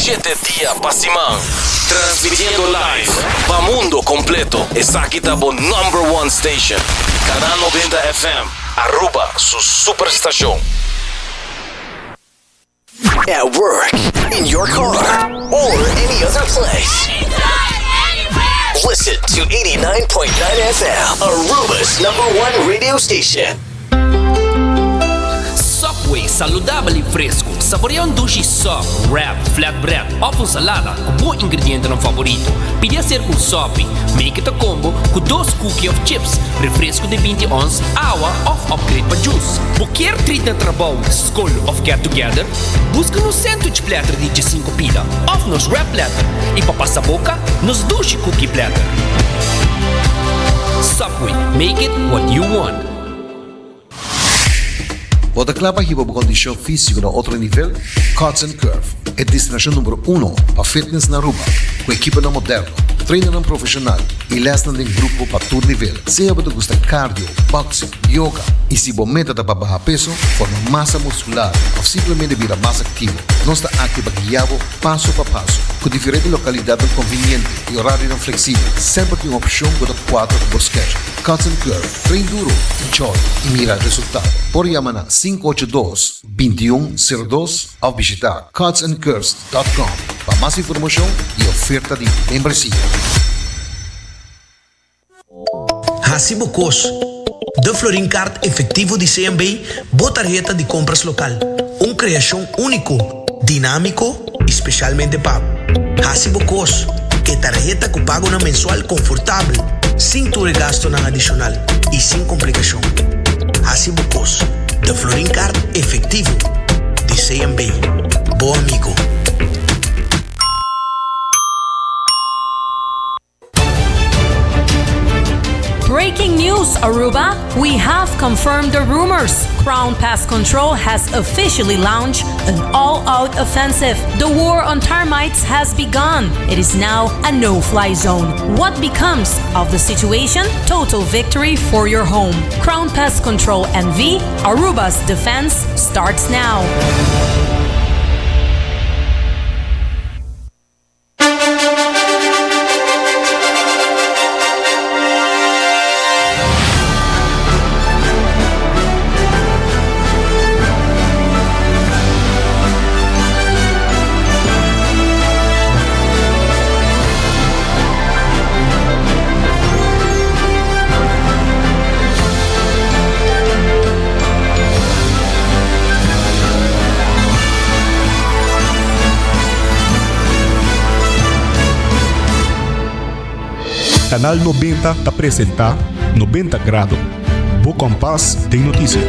Shete dia pa siman. Transmitiendo live pa mundo completo. Esaki ta bo number one station. Canal 90 FM, Aruba su superstacion. At work, in your car, or any other place. Listen to 89.9 FM, Aruba's number one radio station. Subway, saludabel y fresco. Saborea un dushi sub, wrap, flatbread of un salada cu bo ingredientenan favorito. Pidi acerca un sopi. Make it a combo cu dos cookie of chips, refresco di binti ons, awa of upgrade pa juice. Bo kier treat na trabou, scol of get together? Busca nos sandwich platter di djesinco pida of nos wrap platter y pa pasa boca, nos dushi cookie platter. Subway, make it what you want. Bo ta kla pa hiba bo kondishon físiko na otro nivel? Cuts and Curve, e destinashon numero uno pa fitness na Aruba, ku ekiponan moderno, trainernan profeshonal i lèsnan den grupo pa tur nivel. Sea bo ta gusta cardio, boxing, yoga i si bo meta ta pa baha peso, forma masa muskular òf simplemente bira mas aktivo, nos ta aki pa guia bo paso pa paso. Ku diferente lokalidatnan konviniente i orarionan fleksibel, semper tin un opshon ku ta kuadra ku bo schedule. Cuts and Curve. Train duro, enjoy y mira resultado. Por yama na 582 2102 of bishita cutsandcurves dot com pa mas informacion y oferta di membresia. Haci bo cos. De Florin Card Efectivo di CMB, bo tarheta di compras local. Un creacion unico, dinamico y specialmente pa bo. Haci bo cos. E tarheta cu pagonan mensual confortabel, sin tur e gastonan adicional y sin complicacion. Haci bo cos. De Florin Card Efectivo di CMB. Bo amigo. Breaking news, Aruba! We have confirmed the rumors. Crown Pest Control has officially launched an all-out offensive. The war on termites has begun. It is now a no-fly zone. What becomes of the situation? Total victory for your home. Crown Pest Control NV, Aruba's defense starts now. Canal 90 ta presenta 90 Grado, bo kompas den noticia.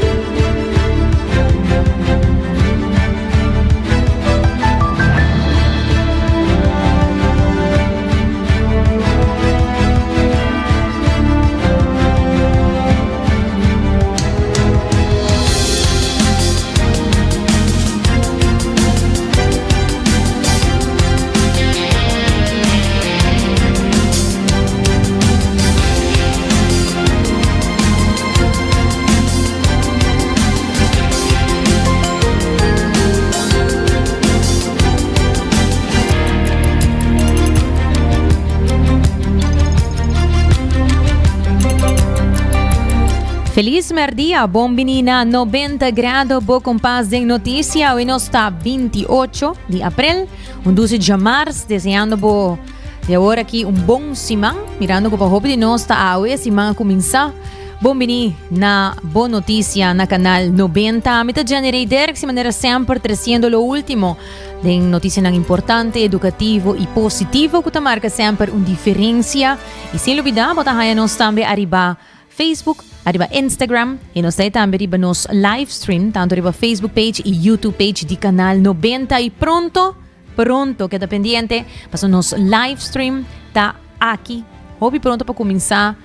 Feliz merdia, bon bini na 90 grado, bo kompas den noticia. Hoy nos ta 28 di april, un 12 de mars, deseando bo de ahora aquí un bon siman, mirando que pa hopi di nos ta awe, siman a kuminsa. Bon bini na Bo Noticia na Canal 90. Mi ta Jenny Rey Derks y manera semper treciendo lo ultimo den noticianan importante, educativo y positivo cu ta marca semper un diferencia. Y sin lubida, bo ta haya nos tambe ariba Facebook, ariba Instagram y nos ta tambe riba nos live stream, tanto riba Facebook page y YouTube page di Canal 90. Y pronto, pronto, keda pendiente, paso nos live stream ta aki. Hopi pronto pa cuminsa.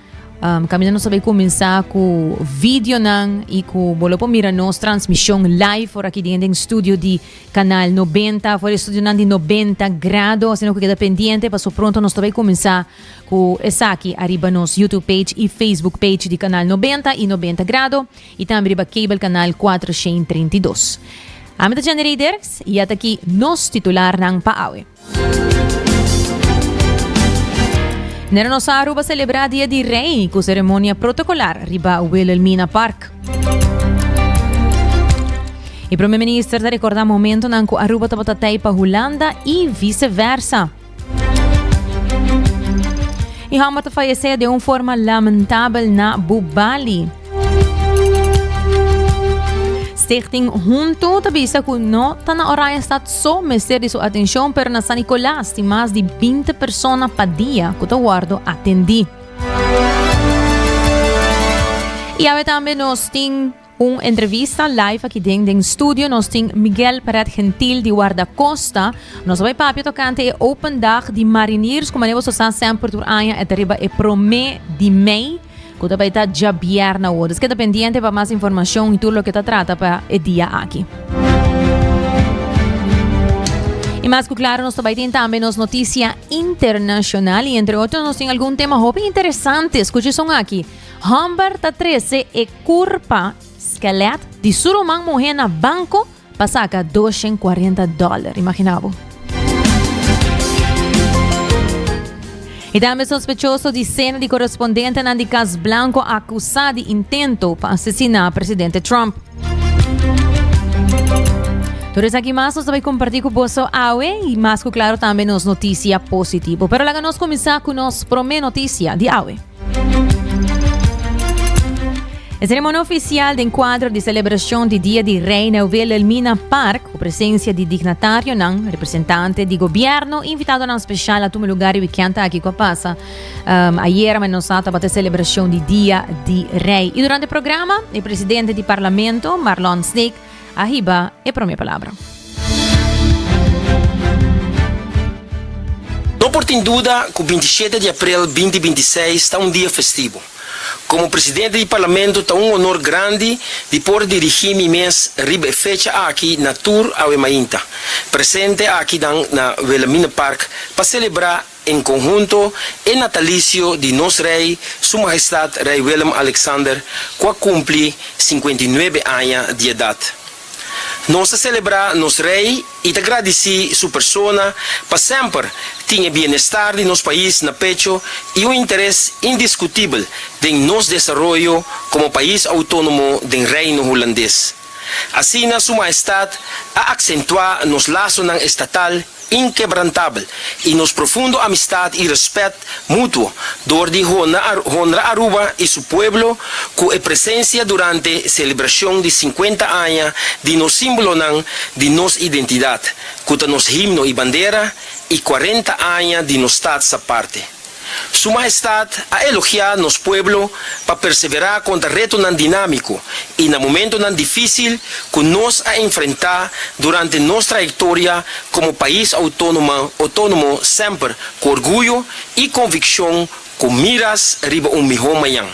Um, caminda nos ta cuminsa cu videonan y cu bo lo por mira nos transmisión live for aki den den studio di Canal 90, for e studionan di 90 grado, asina cu keda pendiente, paso pronto nos ta bay cuminsa cu esaki ariba nos YouTube page y Facebook page di Canal 90 y 90 grado y tambe riba cable canal 432. Ami ta Jenny Dirks y at aki nos titularnan pa awe. Nera nos Aruba celebra Dia di Rey cu ceremonia protocolar riba Wilhelmina Park. E Prome Minister ta recorda momentonan cu Aruba tabata tey pa Hulanda y viceversa. E homber ta fayece den un forma lamentabel na Bubali. Stichting Hunto ta bisa cu no ta na Oranjestad so mester di su atencion, pero na San Nicolas tin mas di 20 persona pa dia cu ta wordo atendi. Y awe tambe nos tin Un entrevista live aki den den studio nos tin Miguel Perret Gentil di Wardacosta. Nos a bai papia tocante e Open Dag di Mariniers cu manera boso sa semper tur aña e ta riba e prome di mei cu ta bai ta djabièrnè awor. Dus keda pendiente pa mas informacion y tur loke ta trata pa e dia aki. Y mas cu claro nos ta bai tin tambe nos noticia internacional y entre otro nos tin algun tema hopi interesante. Scucha son aki. Hòmber ta trese e kurpa, skelet, di su ruman muhé na banko pa saka 240 dòler. Imaginá bo. I tambe sospechoso di sena di korespondentenan di Kas Blanko akusá di intento pa asesiná presidente Trump. Tur esaki mas nos ta bai kompartí ku boso awe i mas ku klaro tambe nos notisia positivo. Pero laga nos kuminsá ku nos promé notisia di awe. E ceremonia oficial den cuadro di celebracion di Dia di Rey na Wilhelmina Park, cu presencia di dignatarionan, representante di gobierno y invitadonan special a tuma lugar e weekend aki cu a pasa. Um, ayera men nos tabata e celebracion di Dia di Rey. Y durante e programa, e presidente di parlamento, Marlon Sneek, a hiba e prome palabra. No por tin duda ku 27 di aprel 2026 ta un dia festivo. Komo presidente di Parlamento ta un honor grandi di por dirigí mi mes riba e fecha aki na tur awe mainta presente aki dan na Wilhelminapark pa selebrá en konhunto e natalisio di nos Rei Su Mahestat Rei Willem Alexander ku a kumpli 59 aña di edat. Nos ta selebrá nos Rei i ta gradisí su persona pa semper tin e bienestar di nos pais na pecho i un interes indiskutibel den nos desaroyo komo pais outónomo den Reino Hulandes. Asina Su Mahestat a aksentuá nos lasonan estatal inkebrantabel i nos profundo amistad i respet mutuo dor di honra Aruba i su pueblo ku e presensia durante selebrashon di 50 aña di nos simbolonan di nos identidat ku ta nos himno i bandera i 40 aña di nos Staatsaparte. Su Mahestad a elogiá nos pueblo pa perseverá kontra retonan dinámiko i na momentonan difísil ku nos a enfrentá durante nos trayektoria komo pais outónomo semper ku orguyo i konvikshon ku miras riba un mihó mañan.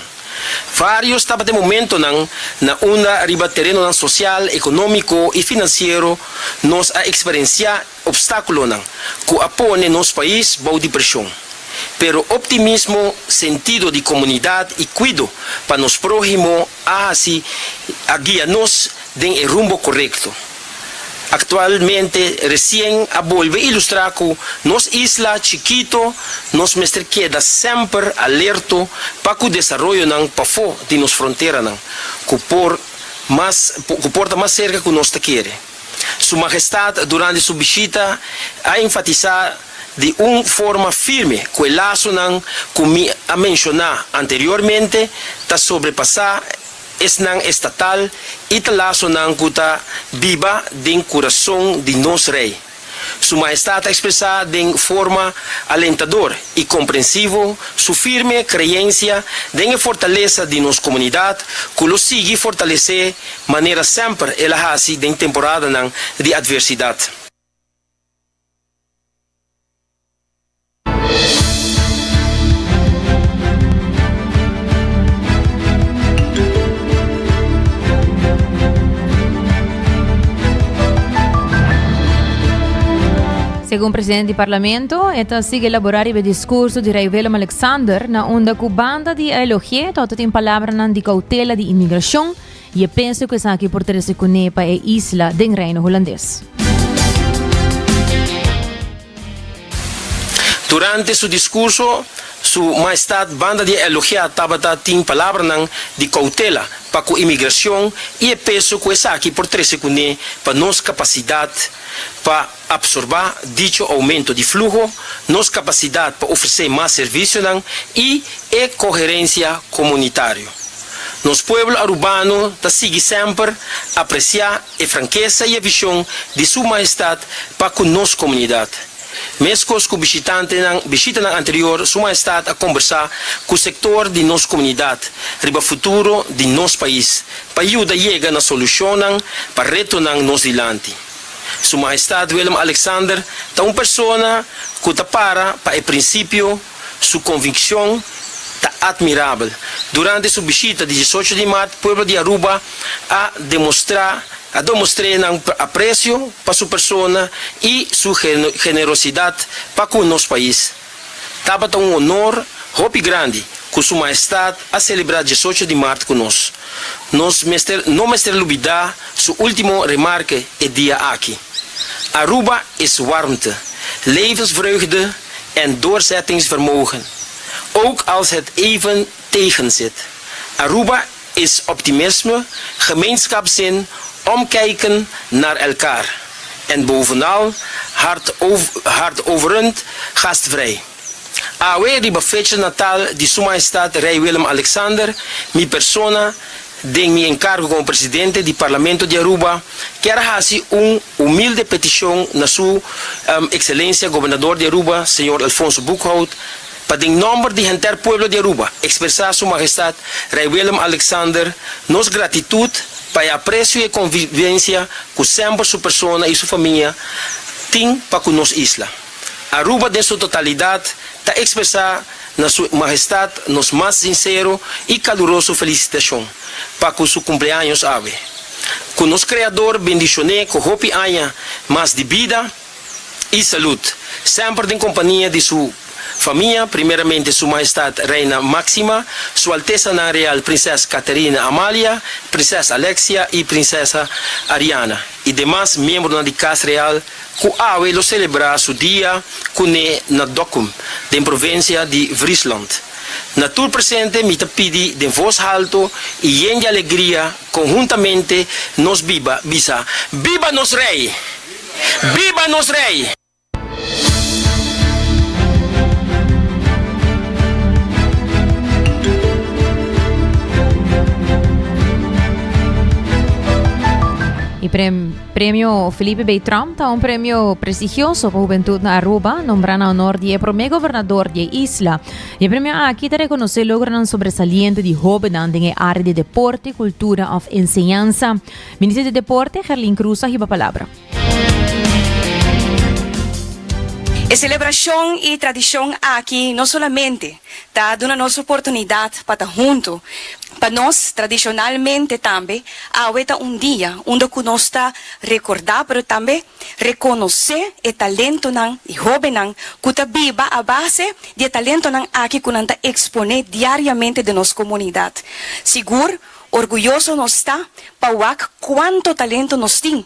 Vários tabata e momentonan na unda riba terenonan sosial, ekonómiko i finansiero nos a eksperensiá Obstáculonan cu a pone nos pais bou di presion. Pero optimismo, sentido di comunidad y cuido pa nos prohimo a haci a guia nos den e rumbo corecto. Actualmente recien a bolbe ilustra cu nos isla chikito nos mester keda semper alerto pa cu desaroyonan pafo di nos fronteranan cu por mas cu por ta mas cerca cu nos ta kere. Su Mahestad durante su bishita a enfatisá di un forma firme ku e lasonan ku mi a menshoná anteriormente ta sobrepasá esnan estatal i ta lasonan ku ta biba den kurason di nos Rei. Su Mahestad a ekspresá den forma alentador i komprensivo su firme kreensia den e fortalesa di nos komunidat ku lo sigui fortalesé manera semper el a hasi den temporadanan di atversidat. Segun presidente di parlamento, e ta sigui elabora riba e discurso di Rey Willem Alexander, na unda cu banda di a elogi'e, ta tin palabranan di cautela di inmigracion. Y e peso cu esaki por trece cune pa e isla den Reino Hulandes. Durante su discurso, Su Mahestad banda di e elogia tabata tin palabranan di cautela pa cu imigracion y e peso cu esaki por trece cune pa nos capacidad pa absorba dicho aumento di fluho, nos capacidad pa ofrece mas servicionan y e coherencia comunitario. Nos pueblo Arubano ta sigui semper aprecia e frankesa y e vision di Su Mahestad pa cu nos comunidad. Mescos cu bishitantenan bishitanan anterior Su Mahestad a combersa cu sector di nos comunidad riba futuro di nos pais pa yuda yega na solucionnan pa retonan nos dilanti. Su Mahestad Willem Alexander ta un persona cu ta para pa e principio, su conviccion ta admirabel. Durante su bishita di diesocho di maart pueblo di Aruba a demostra a demostr'é nan aprecio pa su persona y su generosidad pa cu nos pais. Tabata un honor hopi grandi cu Su Mahestad a celebra diesocho di maart cu nos. Nos mester no mester lubida su ultimo remarke e dia aki, Aruba is warmte, levensvreugde en doorzettingsvermogen, ook als het even tegenzit. Aruba is optimisme, gemeenschapszin, omkijken naar elkaar en bovenal hartoverend gastvrij. Awe riba fecha natal di Su Mahestad Rey Willem Alexander, mi persona, den mi encargo como Presidente di Parlamento di Aruba, kier a haci un humilde peticion na Su Excelencia Gobernador di Aruba, Señor Alfonso Boekhoudt, pa den nomber di henter pueblo di Aruba expresa Su Mahestad Rey Willem Alexander nos gratitud pa e aprecio y e convivencia cu semper su persona y su famia tin pa cu nos isla. Aruba den su totalidad ta expresa na Su Mahestad nos mas sincero y caluroso felicitacion pa cu su cumpleaños awe. Cu nos Creador bendicion'é cu hopi aña mas di bida y salud, semper den compania di su famia, primeramente Su Mahestad Reina Maxima, Su Altesanan Real Prinses Catharina Amalia, Prinses Alexia y Prinsesa Ariana y demas miembronan di Cas Real ku awe lo selebrá su dia kuné na Dokkum, den provinsia di Friesland. Na tur presente mi ta pidi den vos halto i yen di alegria konhuntamente nos biba bisa, Biba nos Rei! Biba nos Rei! E Premio Felipe B. Tromp ta un premio prestigioso pa hubentud na Aruba, nombra na honor di e prome gobernador di e isla. E premio aki ta reconoce logronan sobresaliente di hobennan den e area di deporte, cultura of enseñansa. Minister di Deporte, Gerlin Croes a hiba palabra. E celebracion y tradicion aki no solamente ta duna nos oportunidad pa ta hunto, pa nos tradicionalmente tambe awe ta un dia unda cu nos ta recorda pero tambe reconoce e talentonan di hobennan cu ta biba a base di e talentonan aki cu nan ta expone diariamente den nos comunidad. Sigur orguyoso nos ta pa wak cuanto talento nos tin.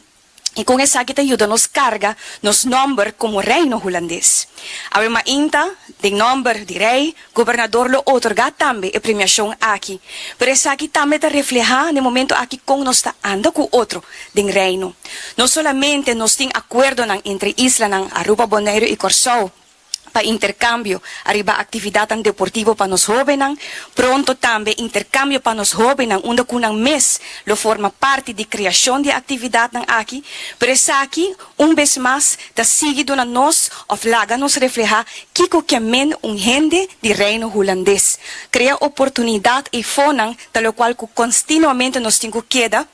I kon esaki ta yuda nos karga nos nòmber komo Reino Hulandes. Awe mainta, den nòmber di Rei, Gobernador lo otorgá tambe e premiashon aki. Pero esaki tambe ta reflehá na e momento aki kon nos ta anda ku otro den Reino. No solamente nos tin akuerdonan entre islanan Aruba, Boneiru i Kòrsou, pa intercambio ariba actividadnan deportivo pa nos hobennan, pronto tambe intercambio pa nos hobennan unda cu nan mes lo forma parti di creacion di e actividadnan aki, pero esaki un bes mas ta sigui duna nos of laga nos refleha kico ke men un hende di Reino Hulandes. Crea oportunidad eyfonan ta locual cu constinuamente nos tin cu keda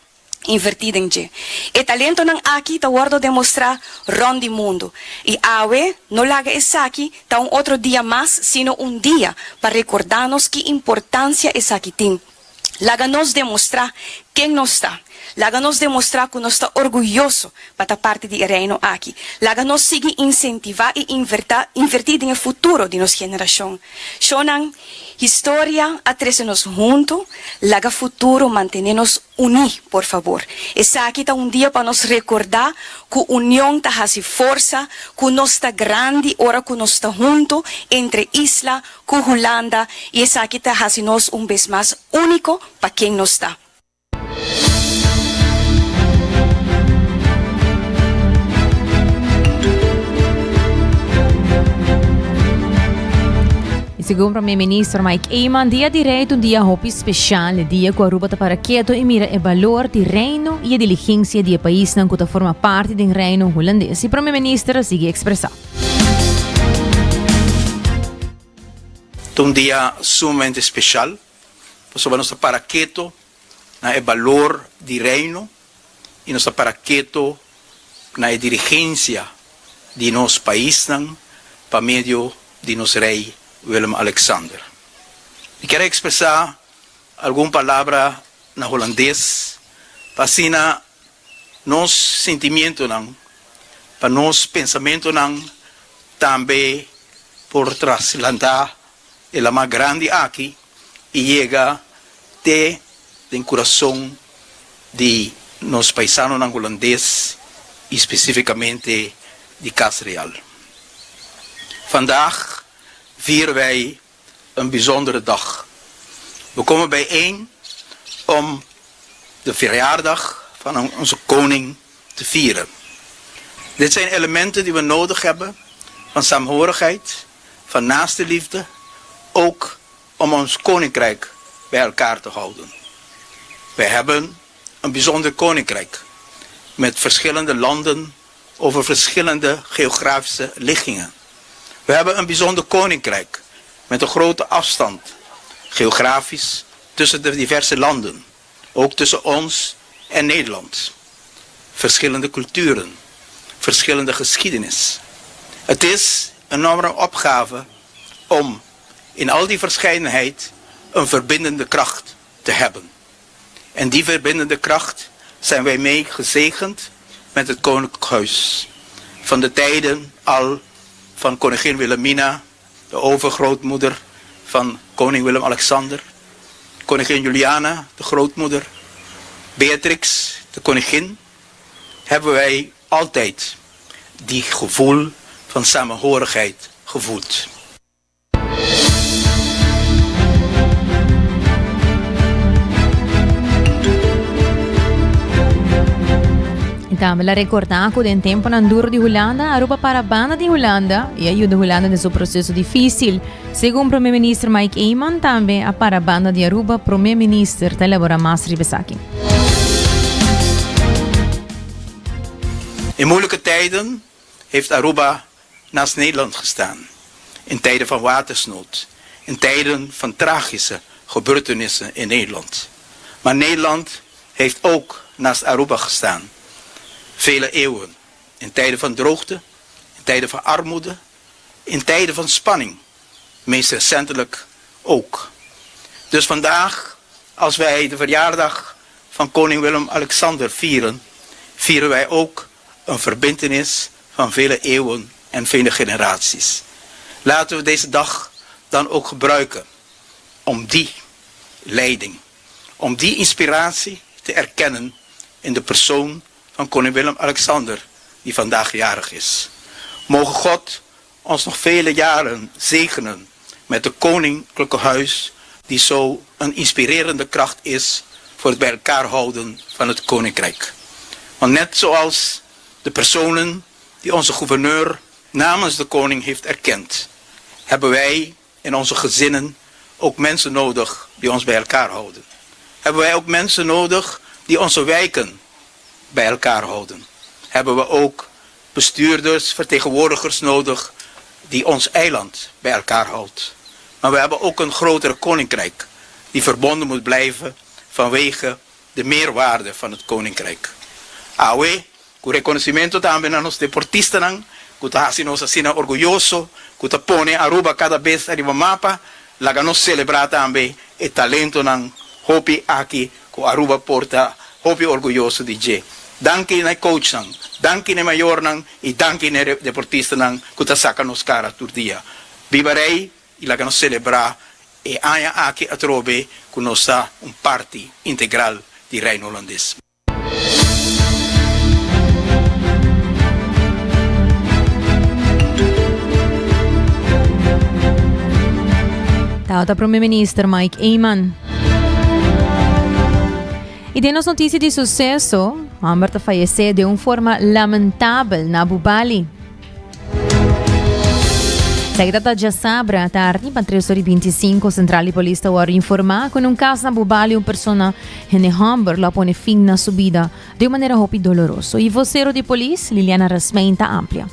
invertí den dje. E talentonan aki ta wòrdu demostrá rònt di mundu, i awe no laga esaki ta un otro dia mas sino un dia pa rekordá nos ki importansia esaki tin. Laga nos demostrá ken nos ta. Laga nos demostrá ku nos ta orguyoso pa ta parti di e Reino aki. Laga nos sigui insentivá i invertá invertí den e futuro di nos generashon. Shownan, historia a trese nos huntu, laga futuro mantené nos uní, por fabor. Esaki ta un dia pa nos rekordá ku union ta hasi forsa, ku nos ta grandi ora ku nos ta huntu entre isla ku Hulanda i esaki ta hasi nos un bes mas úniko pa ken nos ta. Y segun Prome Minister Mike Eman, Dia di Rey ta un dia hopi special, e dia cu Aruba ta para keto y mira e balor di Reino y e diligencia di e paisnan cu ta forma parti den Reino Hulandes. Y Prome Minister a sigui expresa. Ta un dia sumamente special, pasobra nos ta para keto na e balor di Reino y nos ta para keto na e dirigencia di nos paisnan pa medio di nos Rey Willem Alexander. Mi kier a expresa algun palabra na Holandes pa asina nos sentimientonan, pa nos pensamentonan tambe por traslanda e lama grandi aki y yega te den curason di nos paisanonan Hulandes y specificamente di Cas Real. Vandaag vieren wij een bijzondere dag. We komen bijeen om de verjaardag van onze koning te vieren. Dit zijn elementen die we nodig hebben van saamhorigheid, van naaste liefde, ook om ons koninkrijk bij elkaar te houden. Wij hebben een bijzonder koninkrijk met verschillende landen over verschillende geografische liggingen. We hebben een bijzonder koninkrijk met een grote afstand geografisch tussen de diverse landen, ook tussen ons en Nederland. Verschillende culturen, verschillende geschiedenis. Het is een enorme opgave om in al die verscheidenheid een verbindende kracht te hebben. En die verbindende kracht zijn wij mee gezegend met het Koninklijk Huis. Van de tijden al van koningin Wilhelmina, de overgrootmoeder van koning Willem-Alexander, koningin Juliana, de grootmoeder, Beatrix, de koningin, hebben wij altijd die gevoel van samenhorigheid gevoeld. Y tambe la recorda cu den temponan duro di Hulanda, Aruba para banda di Hulanda y a yuda Hulanda den su proceso dificil. Segun Prome Minister Mike Eman tambe a para banda di Aruba, Prome Minister ta elabora mas riba esaki. In moeilijke tijden heeft Aruba naast Nederland gestaan. In tijden van watersnood, in tijden van tragische gebeurtenissen in Nederland. Maar Nederland heeft ook naast Aruba gestaan. Vele eeuwen. In tijden van droogte, in tijden van armoede, in tijden van spanning. Meest recentelijk ook. Dus vandaag, als wij de verjaardag van koning Willem-Alexander vieren, vieren wij ook een verbintenis van vele eeuwen en vele generaties. Laten we deze dag dan ook gebruiken om die leiding, om die inspiratie te erkennen in de persoon van koning Willem-Alexander, die vandaag jarig is. Mogen God ons nog vele jaren zegenen met de koninklijke huis die zo een inspirerende kracht is voor het bij elkaar houden van het koninkrijk. Want net zoals de personen die onze gouverneur namens de koning heeft erkend, hebben wij in onze gezinnen ook mensen nodig die ons bij elkaar houden. Hebben wij ook mensen nodig die onze wijken bij elkaar houden. Hebben we ook bestuurders, vertegenwoordigers nodig die ons eiland bij elkaar houdt. Maar we hebben ook een grotere koninkrijk die verbonden moet blijven vanwege de meerwaarde van het koninkrijk. Awe, ku reconocimento tambe na nos deportistanan ku ta hasi nos asina orguyoso, ku ta pone Aruba kada bes ariba mapa, laga nos celebra tambe e talentonan hopi aki ku Aruba por ta. hopi orguyoso di dje. Danki na e coachnan, danki na e mayornan y danki na e deportistanan cu ta saca nos cara tur dia. Biba Rey y laga nos celebra e aña aki atrobe cu nos ta un parti integral di Reino Holandes. Tabata Prome Minister Mike Eman. Y den nos noticia di suceso, homber ta fallece de un forma lamentabel na Bubali. Esaki ta djasabra tardi pa tres ora y 25 Central di Polis ta wòrdu informá ku na un kas na Bubali un persona hende hòmber lo a pone fin na su bida di un manera hopi doloroso. Y vocero di polis, Liliana Rasmijn ta amplia.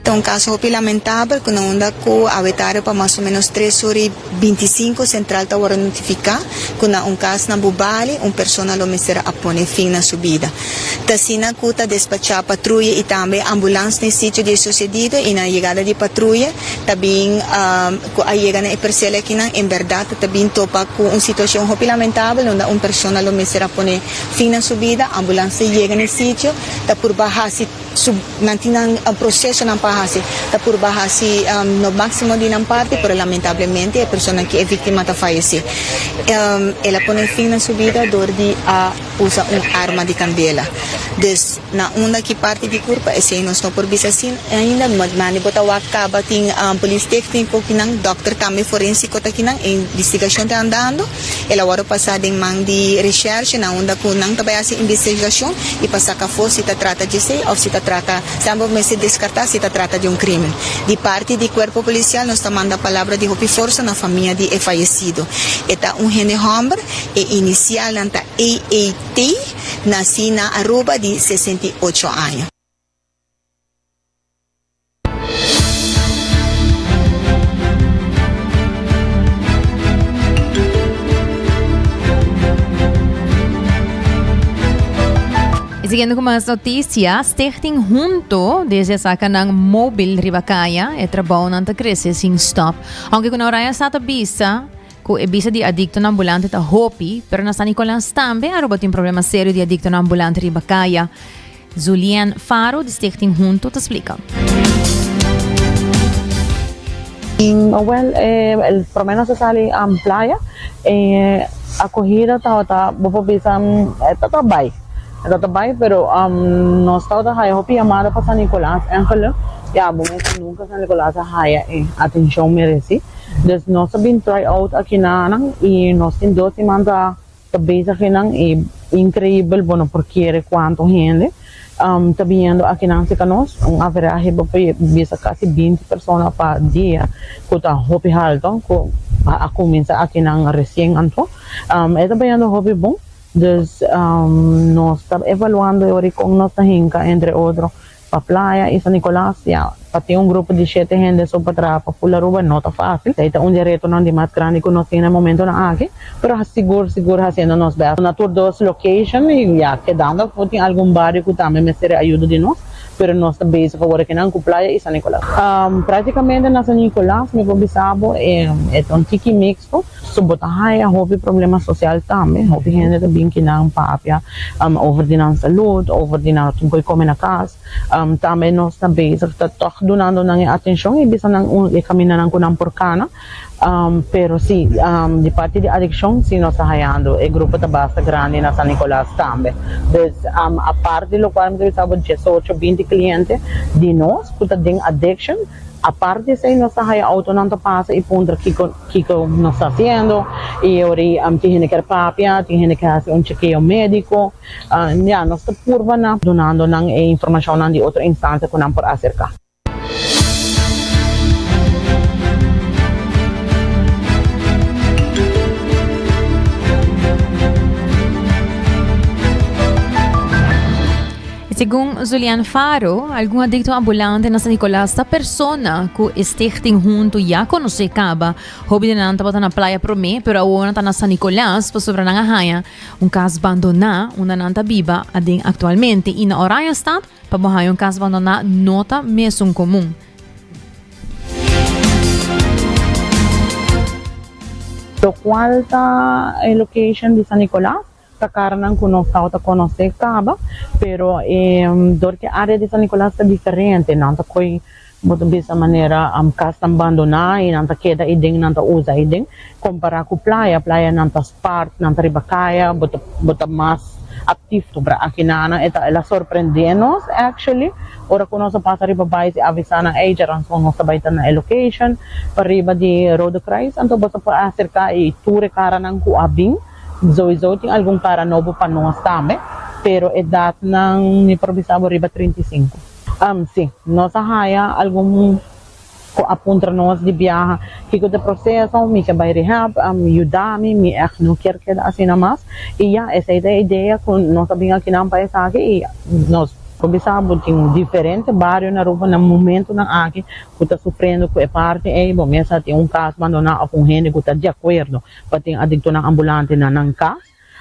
Ta un kaso hopi lamentabel ku na unda ku awe tarde pa mas o menos tres ora i bintisinko sentral ta wòrdu notifiká ku na un kas na Bubali un persona lo mester a pone fin na su bida. Ta asina ku ta despachá patruya i tambe ambulans na e sitio di e susedido i na yegada di patruya ta bin ku a yega na e persela akinan en bèrdat ta bin topa ku un situashon hopi lamentabel unda un persona lo mester a pone fin na su bida. Ambulans ta yega na e sitio ta purba hasi. Su, nan tin nan procesonan pa haci, ta purba haci lo maximo di nan parti, pero lamentablemente e persona ki e victima ta fayece. El a pone fin na su bida door di a usa un arma di candela. Dus, na unda ki parti di curpa, esey nos no por bisa asina ainda, mandi bo ta wak caba tin polis tecnico kinan, dokter tambe forensico ta kinan, e investigacion ta andando. El a wòrdu pasá den man di reshèrshe na unda ku nan ta bai hasi investigashon i pa saka afó si ta trata djesei òf si ta trata, semper mester deskartá si ta trata di un krímen. Di parti di kuerpo polisial nos ta manda palabra di hopi forsa na famia di e fayesido. E ta un hende hòmber, e inisialnan ta AAT, nasí na Aruba di 68 aña. Y siguiendo con más noticias, Stichting Hunto desde saca nan móvil riba caya, e trabou nan ta crece sin stop. Aunque con Oranje Stad bisa cu e bisa di adictonan ambulante ta hopi, pero na San Nicolas tambe Aruba tin problema serio di adictonan ambulante riba caya. Zulien Faro di Stichting Hunto ta splika. Wel, e prome nos a sali playa, e acogida tabata, bo por bisa, e tabata bay, e tabata bay, pero nos tabata haya hopi yamada pa San Nicolas en geluk, ya bo mes nunca San Nicolas a haya e atencion mereci, dus nos a bin try out aki nan y nos tin dos siman ta. Ta bezig einan y increibel bo no por kere cuanto hende ta biniendo akinan cerca nos. Un averahe bo por bisa casi binti persona pa dia cu ta hopi halto cu a cuminsa akinan recien anto. E ta bayendo hopi bon dus nos ta evaluando e ora y con nos ta hinca entre otro Pa Playa y San Nicolas, ya, pa tin un grupo di shete hende so pa traha pa full Aruba no ta facil. Esey ta un di e retonan di mas grandi cu nos tin na e momentonan aki, pero sigur sigur haciendo nos best. Na tur dos location y ya, kedando afo tin algun bario cu tambe mester e ayudo di nos, pero nos ta bezig awor akinan cu Playa y San Nicolas. Practicamente na San Nicolas mi por bisa bo e ta un tiki mixto, so bo ta haya hopi problema social tambe, hopi hende ta bin kinan papia over di nan salud, over di nan tin ku kome na kas, tambe nos ta bezig ta tòg dunando nan e atenshon i bisa nan e kamindanan ku nan por kana, pero si di parti di adikshon si nos ta hayando e grupo ta basta grandi na San Nicolas tambe, dus apart di lokual mi ta bisa bo diesocho binti kliente di nos ku ta den adikshon. Aparte di esei nos ta haya autonan ta pasa y puntra kico kico nos ta haciendo y ora tin hende kier papia, tin hende kier haci un chekeo medico. Ya, nos ta purba na dunando nan e informacionnan di otro instancia cu nan por acerca. Segun Zulian Faro, algun adicto ambulante na San Nicolas ta persona cu e stichting hunto ya conoce caba. Hopi di nan tabata na Playa prome, pero awor nan ta na San Nicolas pasobra nan a haya un cas bandona unda nan ta biba aden actualmente. Y na Oranjestad, pa bo haya un cas bandona no ta mesun comun. Locual ta e location di San Nicolas ta caranan cu nos tawata conoce caba, pero e dor cu e area di San Nicolas ta diferente, nan ta coy bo ta bisa manera casnan bandona y nan ta keda eyden, nan ta usa eyden, compara cu playa, playa nan ta spart, nan ta riba caya, bo ta bo ta mas actief. Pero aki nan e ta el a sorprende nos actually ora cu nos a pasa riba bais y avisa nan ey djaranson nos ta bay ta na e location pariba di Rode Kruis anto boso por acerca y tur e caranan cu a bin Sowieso tin algun cara nobo pa nos tambe, pero edadnan mi por bisa bo riba 35. Um, si, nos a haya algun cu a puntra nos di biaha kico ta e proceso, mi ke bay rehab, um, yuda mi, mi echt no kier keda asina mas. Y ya, esey ta e idea cu nos a bin akinan pa esaki y nos por bisa bo tin diferente bario na Aruba na momentonan aki cu ta sufriendo cu e parti ey, bo mes a tin un cas bandona of un hende cu ta di acuerdo pa tin adiktonan ambulante na nan kas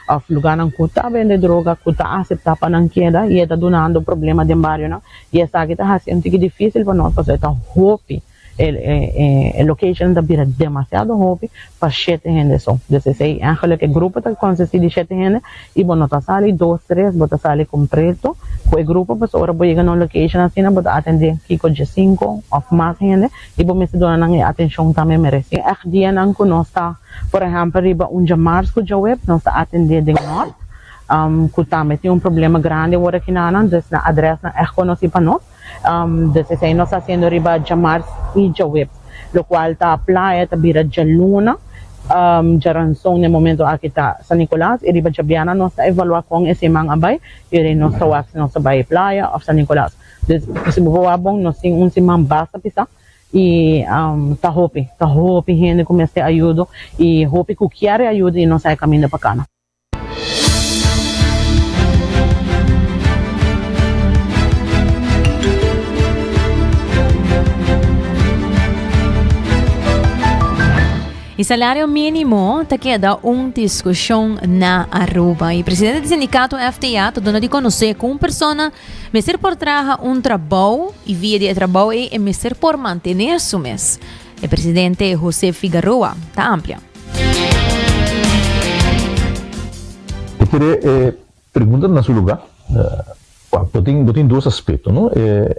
òf lugánan ku ta bende droga ku ta aseptá pa nan keda i e ta dunando problema den barionan i esaki ta hasi un tiki difísil pa nos pasobra e ta hopi e location ta bira demasiado hopi pa shete hende so. Dus esei eigenlijk e grupo ta konsistí di shete hende i bo no ta sali dos tres bo ta sali kompleto ku e grupo pasobra ora bo yega na un location asina bo ta atendé kiko diesinko òf mas hende I bo mester duna nan e atenshon tambe meresí. Ègt dianan ku nos ta, por ehèmpel riba un djamars ku djaweb, nos ta atendé den Nòrt, ku tambe tin un problema grandi awor aki na nan, dus nan adrèsnan ègt konosí pa nos. Dus esei nos ta hasiendo riba djamars i djaweb, lokual ta Playa ta bira djaluna, djaranson na e momento aki ta San Nicolas i riba djabièrnè nos ta evaluá kon e siman a bai i ora nos ta wak si nos ta bai Playa òf San Nicolas. Dus si bo por wak bon nos tin un siman basta pisa y ta hopi, ta hopi hende cu mester ayudo y hopi cu kier e ayudo y no sa e caminda pa cana. E salario minimo ta keda un discusion na Aruba. Y presidente di sindicato FTA ta duna di conoce cu un persona Mester por traha un trabou y via di e trabou ei e mester por mantené su mes. E presidente José Figaroa ta amplia. E kere e pregunta ta na su luga. Bo tin bo tin dos aspecto no.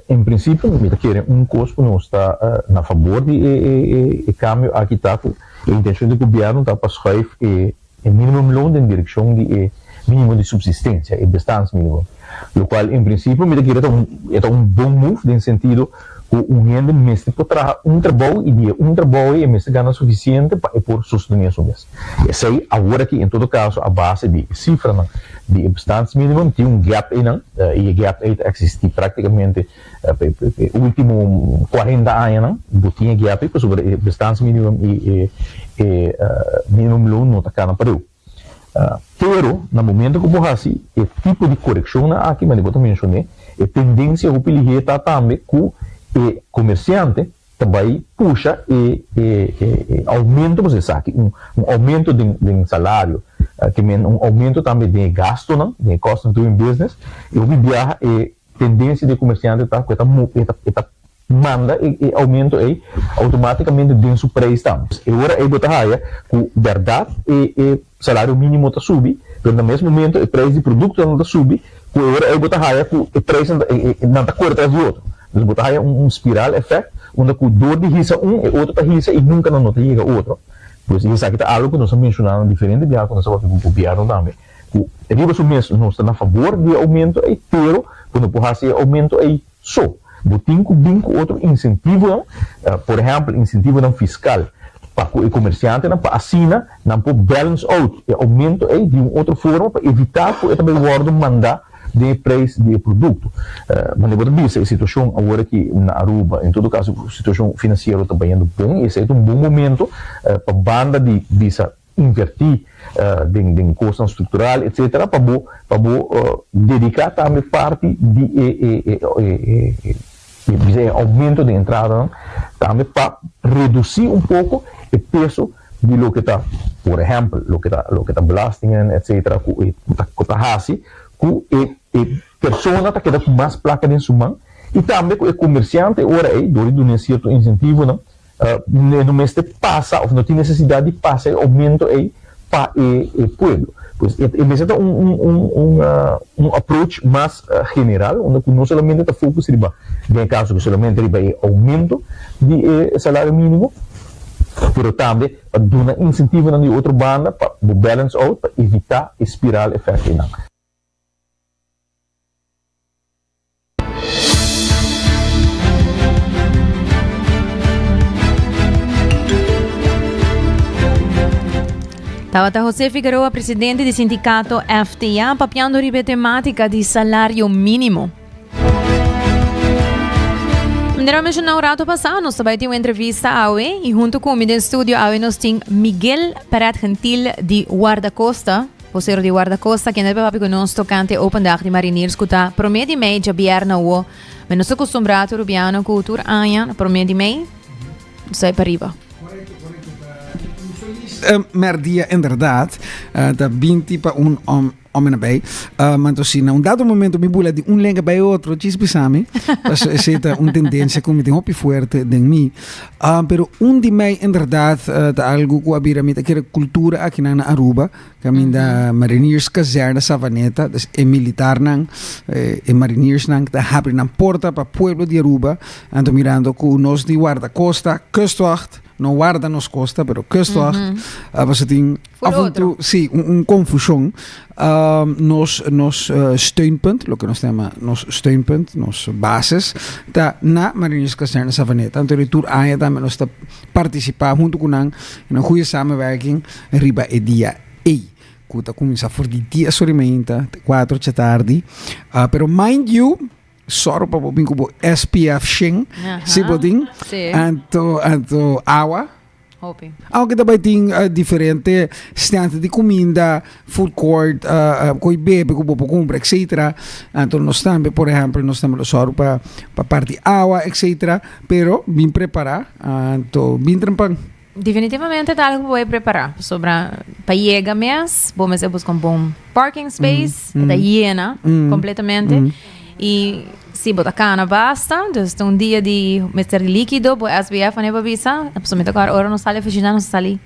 En principio mi ta kere un cos cu nos ta na fabor di e e e cambio aki ta cu e intencion di gobierno ta pa schuif e E minimumloon den direkshon di e minimo di supsistensia, e bestaansminimum, lokual en prinsipio mi ta kere ta un e ta un bon move den sentido ku un hende mester por traha un trabou i di e un trabou ei e mester gana sufisiente pa e por sostené su mes. Esei awor aki en todo kaso a base di e sifranan di e bestaansminimum tin un gap einan i e gap ei ta eksistí praktikamente Pa e ultimo cuarenta añanan bo tin e gap ei pasobra e bestaansminimum y e minimumloon no ta cana pareu. Pero na momento cu bo haci e tipo di coreccionnan aki manera bo ta mencione, e tendencia hopi lihe ta tambe cu e comerciante ta bai pusha e e aumento pasobra esaki un aumento den salario ke men un aumento tambe den e gastonan, den e cost of doing business y hopi biaha e Tendencia di e comerciante ta cu e ta e ta e ta manda e e aumento ey automaticamente den su prijs tambe. E ora ey bo ta haya cu berdad e e salario minimo ta subi, pero na mes momento e prijs di productonan ta subi, cu e ora ey bo ta haya cu e prijsnan ta e e nan ta core tras di otro. Dus bo ta haya un un spiral effect unda cu door di hisa un e otro ta hisa y nunca nan no ta yega otro. Pues y esaki ta algo cu nos a menciona na diferente biaha cu nos a papia cu gobierno tambe. Ku riba su mes nos ta na fabor di e oumento ei, pero bo no por hasi e oumento ei so. Bo tin ku bin ku otro insentivonan, por ehèmpel insentivonan fiskal pa ku e komersiantenan pa asina nan por balance out e oumento ei di un otro forma pa evitá ku e ta bai wòrdu mandá den e preis di e produkto. Manera bo ta bisa e situashon awor aki na Aruba, en todo kaso situashon finansiero ta bayendo bon i esei ta un bon momento pa banda di bisa invertí den den kosnan struktural etcetera pa bo pa bo dediká tambe parti di e e e e bisa e oumento den entradanan tambe pa redusí un poko e peso di loke ta por ehèmpel loke ta loke ta belastingen etcetera ku e ku ta hasi ku e e persona ta keda ku mas plaka den su man i tambe ku e komersiante e ora ei dor di dun'é sierto insentivonan. E no mester pasa of no tin necesidad di pasa e aumento ey pa e e pueblo. Pues e mester ta un un un un un approach mas general unda cu no solamente ta focus riba den e caso cu solamente riba e aumento di e salario minimo pero tambe pa duna incentivonan di otro banda pa bo balance out pa evita e spiraal effect eynan. Tabata José Figueroa, presidente di sindicato FTA, papiando riba e tematica di salario minimo. Manera menciona un rato pasado, nos tabata tin un entrevista awe y hunto cu mi den studio awe nos tin Miguel Perret Gentil di Guardacosta. Vocero di Guardacosta kende ta papia cu nos tocante Open Dag di Mariniers cu ta prome di mei djabièrnè awo. Men nos ta costumbrá tur Rubiano cu tur aña na prome di mei nos ta bai pariba. Merdia inderdaad ta binti pa un om om en nabij. Uh, maar si na un dado momento mi bula di un lenga bij otro, djis bisa mi. Paso esei ta un tendencia cu mi tin hopi fuerte den mi. Uh, pero un di mei inderdaad uh, ta algo cu a bira mi ta kere cultura akinan na Aruba. Caminda Marinierskazerne Savaneta, dus e militarnan, eh, e mariniersnan ta habri nan porta pa pueblo di Aruba. Anto mirando cu nos di guardacosta, kustwacht, no warda nos costa, pero kustwacht, mm -hmm. uh, paso tin af en toe, sí, un, un confusión. Um, nos nos uh, steunpunt, lo que nos llama nos steunpunt, nos bases, ta na Marinierskazerne Savaneta. Anto di tur aña tambe nos ta participa hunto cu nan in een goede samenwerking riba e dia ei. Cu ta cuminsa for di dies ora y meinta te cuatro dje tardi. Uh, pero mind you, sòru pa bo bin cu bo SPF shen, si bo tin. Sí. Anto, anto awa. Hopi. Aunke ta bai tin uh, diferente stand di cuminda, food court, uh, uh, koi bebe ku bo por kumpra, etc. Anto nos tambe, por ehempel, nos tambe lo sòru pa pa parti awa, etc. Pero bin prepará, anto bin trempan. Definitivamente ta algo ku bo e prepará, pasobra pa yega mes bo mester buska un bon parking space, e ta yena completamente. I si bo ta kana basta, dus ta un dia di mester di likido, bo SPF ane bo bisa, pasobra mi ta kòrda ora nos sali oficina nos ta sali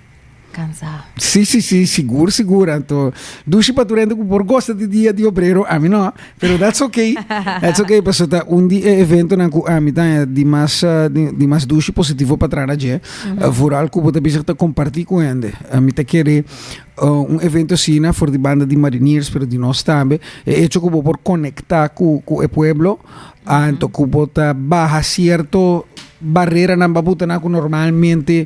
kansa. Sí, sí, sí, sigur, sigur. Anto, dushi pa tur hende ku por gosta di Dia di Obrero, ami no, pero that's okay. That's okay, pasobra ta un di e eventonan ku ami ta di mas, di, di mas dushi positivo pa traha na dje. Vooral ku bo ta bezig ta kompartí ku hende. Mi ta kere Un evento asina for di banda di mariniers pero di nos tambe, e hecho ku bo por konektá ku ku e pueblo, anto ku bo ta baha sierto bareranan ba buta nan ku normalmente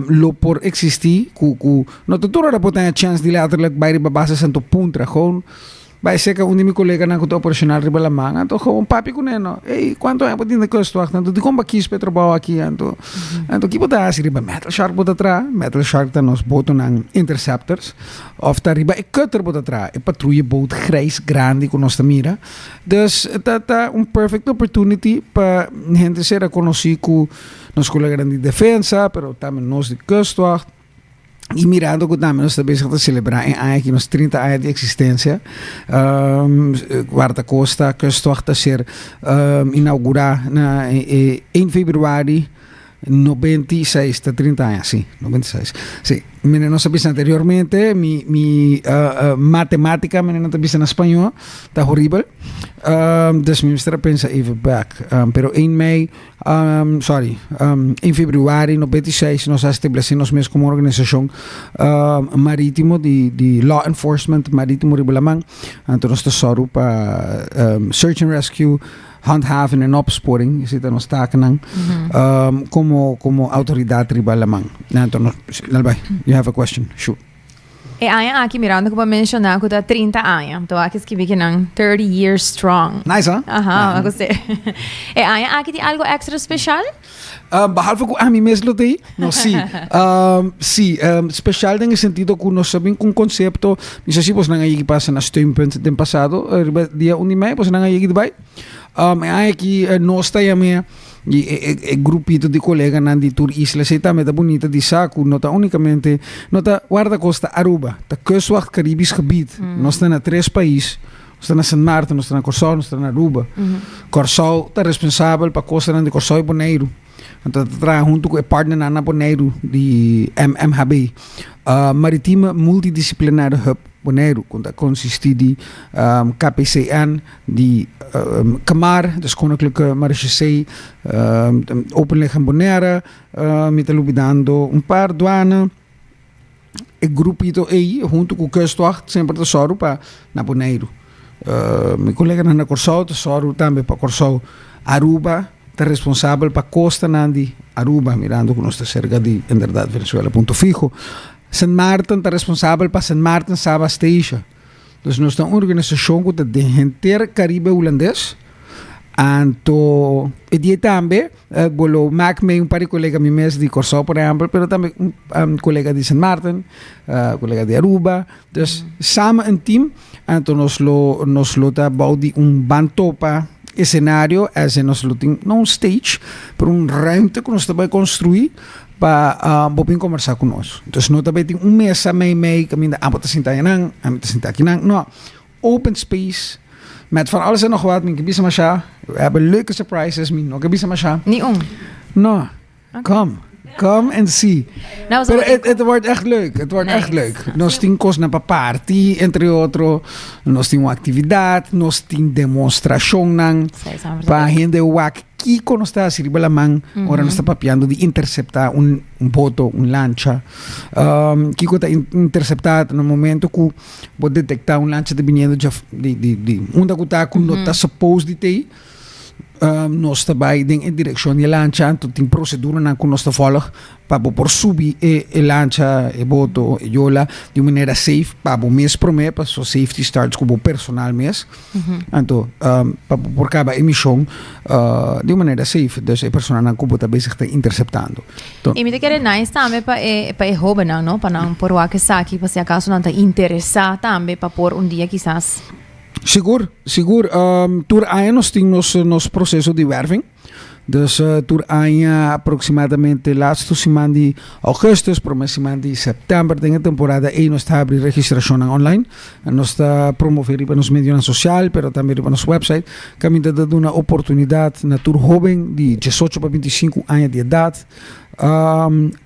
lo por eksistí ku ku no ta tur ora bo ta haña chèns di letterlijk bai riba base Santo Puntra gewoon Bai serka un di mi koleganan ku ta operashonal riba laman, anto gewoon papia kuné no, Ey, kuantu aña bo tin den kustwacht? Anto dikon bo a kis pa e trabou aki? Anto, anto ki bo ta hasi riba Metal Shark bo ta traha? Metal Shark ta nos botonan interceptors. Òf ta riba e cutter bo ta traha, e patruye boot grijs grandi ku nos ta mira. Dus ta ta un perfect opportunity pa hende sera konosí ku nos koleganan di defensa, pero tambe nos di kustwacht. Y mirando cu tambe nos ta bezig ta celebra e aña aki nos 30 aña di existencia, um, Guardacosta Kustwacht ta ser um, inaugura na e, e 1 februari 96, ta 30 aña, sí, 96. Sí, mene nos a bisa anteriormente, mi, mi uh, uh, matematica, mene no ta bisa na español, ta horrible. Um, dus mi mester a pensa even back. Um, pero 1 mei Um, sorry, um, in februari 96 nos a establece nos mes como organisacion um, marítimo di, di law enforcement marítimo riba laman. Anto nos ta soru pa um, search and rescue, handhaven en opsporing, esei ta nos takennan, um, como, como autoridad riba laman. Anto nos, Nalbai, you have a question? Shoot. E aña aki mirando ku bo a menshoná ku ta 30 aña. Anto aki skibi ki nan 30 years strong. Nice, huh? Aha, a gust'é. E aña aki tin algo extra special? Um, behalve ku ami mes lo tei? No, sí. Um, sí, um, special den e sentido ku nos a bin ku un konsepto, mi sa si bosnan a yegi pasa na Steunpunt den pasado, riba dia un di mei, bosnan a yegi di bai? Um, e aña aki nos ta yam'é I e e grupito di koleganan di tur isla esei tambe ta bunita di sa ku no ta unikamente no ta Guardacosta Aruba, ta Kustwacht Caribisch Gebied. Nos ta na tres pais. Nos ta na Sint Maarten, nos ta na Kòrsou, nos ta na Aruba. Kòrsou ta responsabel pa kostanan di Kòrsou i Boneiru. Anto ta traha huntu ku e partnernan na Boneiru di MMHB. Maritieme Multidisciplinaire Hub Boneiru, ku ta konsistí di KPCN, di KMar, dus Koninklijke Marechaussee, Openlichaam Bonaire, mi ta lubidando un par, Douane. E grupito ei huntu ku Kustwacht semper ta sòru pa na Boneiru. Mi koleganan na Kòrsou ta sòru tambe pa Kòrsou. Aruba ta responsabel pa kostanan di Aruba, mirando ku nos ta serka di inderdat Venezuela punto fiho. Sint Maarten ta responsabel pa Sint Maarten, Saba, Statia. Dus nos ta un organisashon ku ta den henter Karibe Hulandes. Anto e dia tambe bo lo mak mee un par di kolega mi mes di Kòrsou por ehèmpel, pero tambe un kolega di Sint Maarten, kolega di Aruba. Dus samen een team. Anto nos lo nos lo ta bou di un ban topa esenario, as in nos lo tin no un stage, pero un ruimte ku nos ta bai konstruí pa bo bin kombersá ku nos. Dus no ta bai tin un mesa mei mei kaminda abo ta sinta ayanan, ami ta sinta akinan. No, open space met van alles en nog wat. Mi ke bisa masha. We hebben leuke surprises. Mi no ke bisa masha. Ni un. No. Come. Come and see. Nou, Pero het, het wordt echt leuk. Het wordt echt leuk. Nos tin kosnan pa party, entre otro. Nos tin un actividad. Nos tin demonstracionnan. Pa hende wak kiko nos ta hasi riba laman ora nos ta papiando di intercepta un boto, un lancha. Kiko ta intercepta na momento ku bo detecta un lancha ta biniendo di di di unda ku ta ku no ta suppose di tei. Nos ta bai den e direkshon di e lancha, anto tin proseduranan ku nos ta vòlg pa bo por subi e e lancha, e boto, e yola di un manera safe pa bo mes promé, paso safety starts ku bo personal mes. Anto pa bo por kaba e mishon di un manera safe, dus e personanan ku bo ta bezig ta interseptando. I mi ta kere nice tambe pa e pa e hóbennan, no, pa nan por wak esaki, pa si akaso nan ta interesá tambe pa por un dia kisas. Sigur, sigur. Tur aña nos tin nos nos proceso di werving. Dus tur aña aproximadamente laatste siman di augustus, prome siman di september den e temporada ei nos ta habri registracionnan online. Nos ta promove riba nos medionan social, pero tambe riba nos website. Caminda ta duna oportunidad na tur hoben di diesocho pa bintisinku aña di edad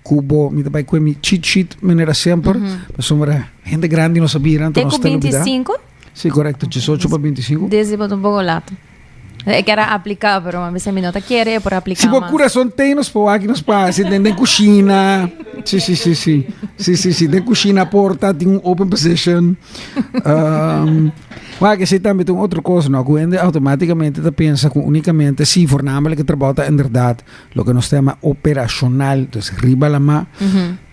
cu bo, mi ta bay cu mi cheat sheet manera semper, pasobra hende grandi no sa bira, anto Te nos cu ta lubida. bintisinco? Sí, correcto. 18 pa 25. Desde bota un poco laat. E kier a aplica, pero a veces mi no ta quiere por aplica Si bo mas. corazón ten nos por aki nos pa haci den den cushina. Sí, sí, sí, sí. Sí, sí, sí. Den cushina porta tin un open position. Um, maar que sí tambe tin otro cosa, no? Cu hende automáticamente ta pensa cu únicamente, sí, voornamelijk e trabao ta inderdaad loke nos ta yama operacional, dus riba la ma.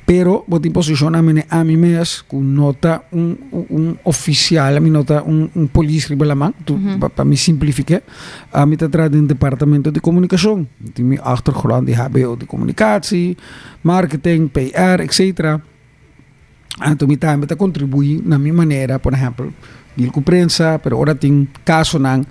Pero bo tin posishon ami ne ami mes ku no ta un un ofisial, ami no ta un un polis riba laman, tu pa pa mi simplifiké. Ami ta traha den departamento di komunikashon. Mi tin mi achtergrond di hbo di komunikatie, marketing, PR, etcetera. Anto mi tambe ta kontribuí na mi manera, por ehèmpel, deal ku prensa, pero ora tin kasonan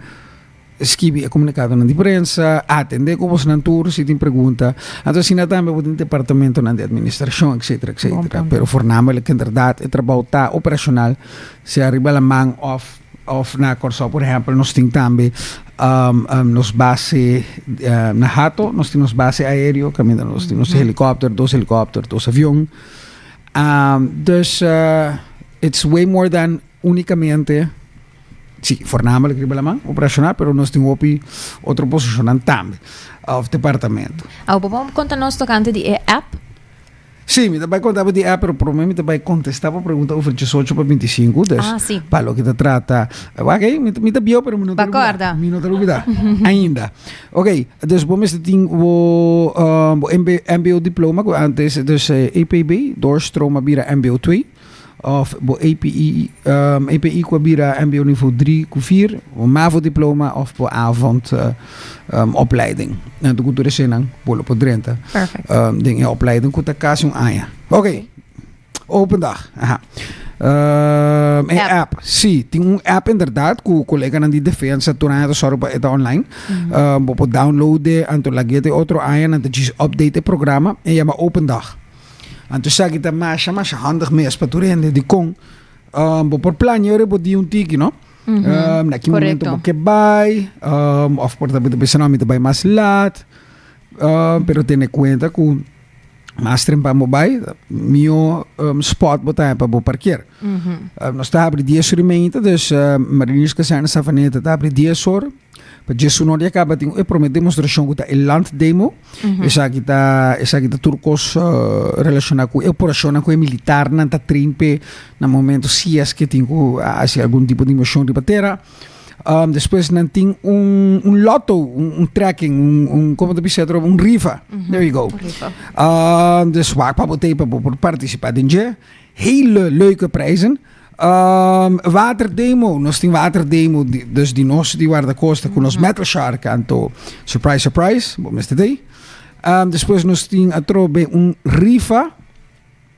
Skibi e komunikadonan di prensa, atendé ku bosnan tur si tin pregunta. Anto asina tambe bo tin departamentonan di administrashon, etcetera, etcetera. Pero voornamelijk inderdaad e trabou ta operashonal, sea riba laman òf òf na Kòrsou. Por ehèmpel nos tin tambe nos base na Hato, nos tin nos base aéreo kaminda nos tin nos helikòpter, dos helikòpter, dos avion. Dus it's way more than únikamente. Sí, voornamelijk riba laman operacional, pero nos tin hopi otro posicionnan tambe, of departamento. Awo, bo por conta nos tocante di e app? Sí, mi ta bai conta bo di app, pero prome mi ta bai contesta bo pregunta over diesocho pa bintisinco, dus Ah, sí. pa loke ta trata, wak ey, mi ta bieu pero mi no ta Bo lubida. acorda? Mi no ta lubida, ainda. Ok, dus bo mester tin bo, bo MBO diploma, cu antes, dus EPB, doorstroom a bira MBO 2. Of bo API, API ku a bira mbo nivo 3 ku 4, bo mavo diploma of bo avond opleiding. Anto ku tur esenan bo lo por drenta. Perfect. Den e opleiding ku ta kasi un aña. Ok. Open dag. Aha. E app. Si, tin un app inderdaad ku koleganan di Defensa tur aña ta sòru pa e ta online. Bo por download e, anto lag'é te otro aña nan ta djis update e programa. E yama Open Dag. Anto esaki ta masha masha handig mes pa tur hende. Dikon? Bo por plania ora bo di un tiki, no? Na ki momento bo ke bai, of por ta bo ta bisa no mi ta bai mas laat, pero tene kuenta ku mas trempan bo bai, mihó spot bo ta haña pa bo parkeer. Nos ta habri dies ora i meinta, dus Marinierskazerne Savaneta ta habri dies ora. Pa djes un ora ya kaba tin e prome demostrashon ku ta e land demo. Esaki ta esaki ta tur kos relashoná ku e operashonnan ku e militarnan ta train p'e na momento si es ke tin ku hasi algun tipo di invashon riba tera. Despues nan tin un un lotto, un un trekking, un un komo ta bisa atrobe un rifa. There you go. Dus wak pa bo t'ei pa bo por partisipá den dje. Hele leuke prijzen. Waterdemo, nos tin waterdemo, dus di nos di Guardacosta ku nos Metal Shark, anto surprise surprise, bo mester t'ei. Despues nos tin atrobe un rifa,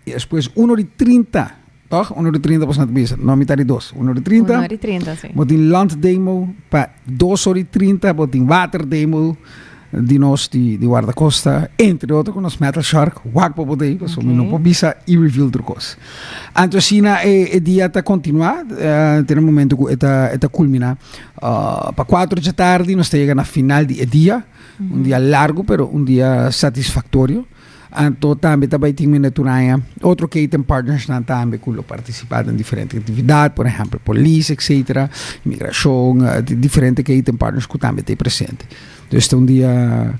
i despues uno di 30, toch? Uno di 30 boso nan ta bisa, no mitad di dos, uno di 30. Uno di 30, si. Bo tin landdemo pa dos ora i 30, bo tin waterdemo di nos di di Guardacosta, entre otro ku nos Metal Shark, wak pa bo ta ei, pasobra mi no por bisa i reveal tur kos. Anto asina e e dia ta kontinuá, te na momento ku e ta e ta kulminá. Pa kuater djatardi nos ta yega na final di e dia, un dia largu pero un dia satisfaktorio. Anto tambe ta bai tin mene tur aña otro keten partnersnan tambe ku lo partisipá den diferente aktividat, por ehèmpel polis etcetera, imigrashon, diferente keten partners ku tambe ta ei presente. Dus ta un dia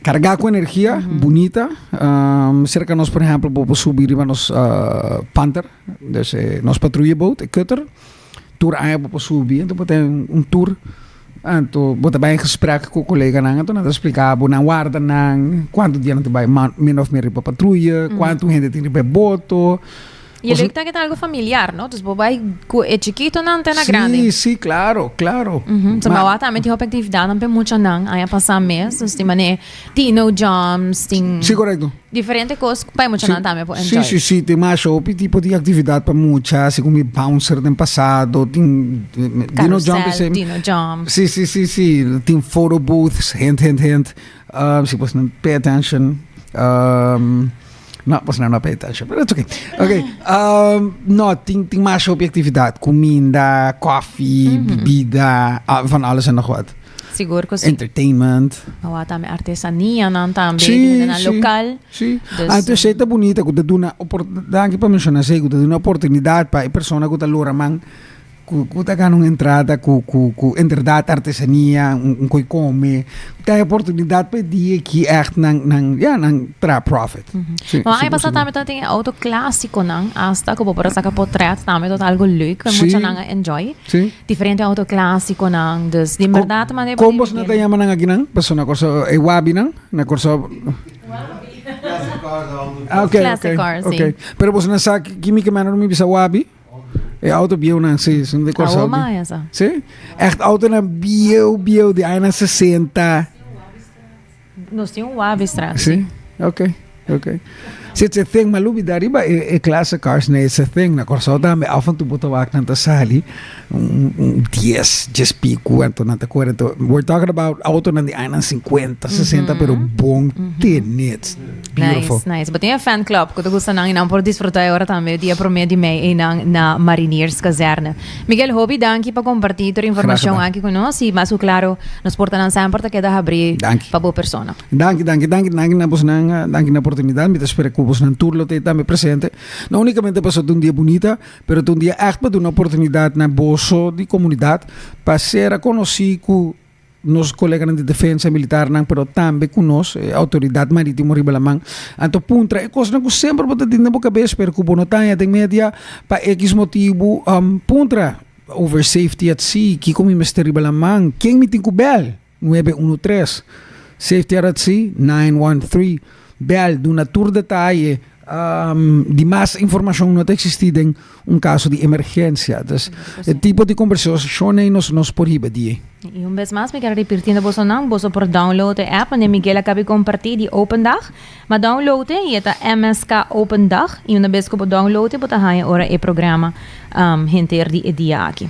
kargá ku energia, bunita. Serka nos por ehèmpel bo por subi riba nos Panther, dus nos patruye boat, e cutter. Tur aña bo por subi, anto bo tin un tour, anto bo ta bai en gesprek ku koleganan, anto nan ta splika bo nan wardanan, kuantu dia nan ta bai min of meer riba patruye, kuantu hende tin riba e boto. I e leuk ta ke ta algo familiar, no? Dus bo bai ku e chikitonan te na grandi. Si, si, klaro, klaro. So bo a tambe tin hopi aktividatnan pa e muchanan aña pasá mes, dus tin manera dino jumps, tin. Si, korekto. Diferente kos pa e muchanan tambe por enjoy. Si, si, si. Tin masha hopi tipo di aktividat pa mucha, así como e bouncer den pasado, tin dino jump Carrousel, dino jump. Si, si, si, si. Tin photo booths, hint, hint, hint. Si bos nan pay attention. No, bos nan no pay attention, pero it's okay. Okay. No, tin, tin masha hopi aktividat. Kuminda, koffie, bibida, van alles en nog wat. Sigur ku si. Entertainment. Awa tambe artesanianan tambe, sí, hendenan sí, lokal. Sí. Dus, Anto esei ta bunita ku ta duna opor-, danki pa menshona esei, ku ta duna oportunidat pa e persona ku ta lora man, ku ku ta gana un entrada ku ku ku inderdaad artesania, un un koi kome, ta e oportunidat pa e dia aki ègt nan nan ya nan traha profit. Sí, Ma aña pasá tambe tabatin e auto klásikonan asta ku bo por a saka potrèt tambe, tabata algu leuk ku e muchanan a enjoy. Sí. Diferente auto clásiconan, dus di berdad manera Kon bos na ta yama nan akinan? Pasobra na Kòrsou e wabinan, na Kòrsou. Ah, ok, Classic ok, cars, sí. ok. Pero bos na sa ki mi ke manera mi bisa wabi? E auto bieunan, sí, son di Kòrsou. Awo ma esa. Sí? Echt autonan bieu, bieu di añanan 60. Nos tin un wabi straks. Sí? Ok, ok. Sí, it's a thing, ma lubida riba e, e classic cars, nee, it's a thing. Na Kòrsou tambe, af en toe bo ta wak nan ta sali un, un 10, 10 piku, anto nan ta kore. Anto, we're talking about autonan di añanan 50, 60, pero bon tene. It's beautiful. Nice, nice. Bo tin e fan club ku ta gusta nan i nan por disfruta e ora tambe dia promé di mei einan na Marinierskazerne. Miguel, hopi danki pa kompartí tur informashon aki ku nos i mas ku klaro nos portanan semper ta keda habrí pa bo persona. Danki, danki, danki, danki na bosnan, danki na oportunidat. Mi ta spera ku bosnan tur lo ta tambe presente. No únikamente pasobra ta un dia bunita, pero ta un dia ègt pa duna oportunidat na boso di komunidat pa ser a konosí ku nos koleganan di defensa, militarnan, pero tambe ku nos, e outoridat maritimo riba laman. Anto puntra e kosnan ku semper bo ta tin den bo kabes, pero ku bo no ta haña den media pa ekis motibu. Puntra over safety at sea, kiko mi mester riba laman, ken mi tin ku bel? Nuebe unu tres. Safety at sea, 913. Bel, duna tur detaye. Di mas informashon no ta eksistí den un kaso di emergensia. Dus e tipo di kombersashon ei nos nos por hiba di ei. I un bes mas mi ker ripirti na bosonan, boso por download e app manera Miguel a kabi kompartí di Open Dag. Ma download e i e ta MSK Open Dag i una bes ku bo download e bo ta haña ora e programa henter di e dia aki.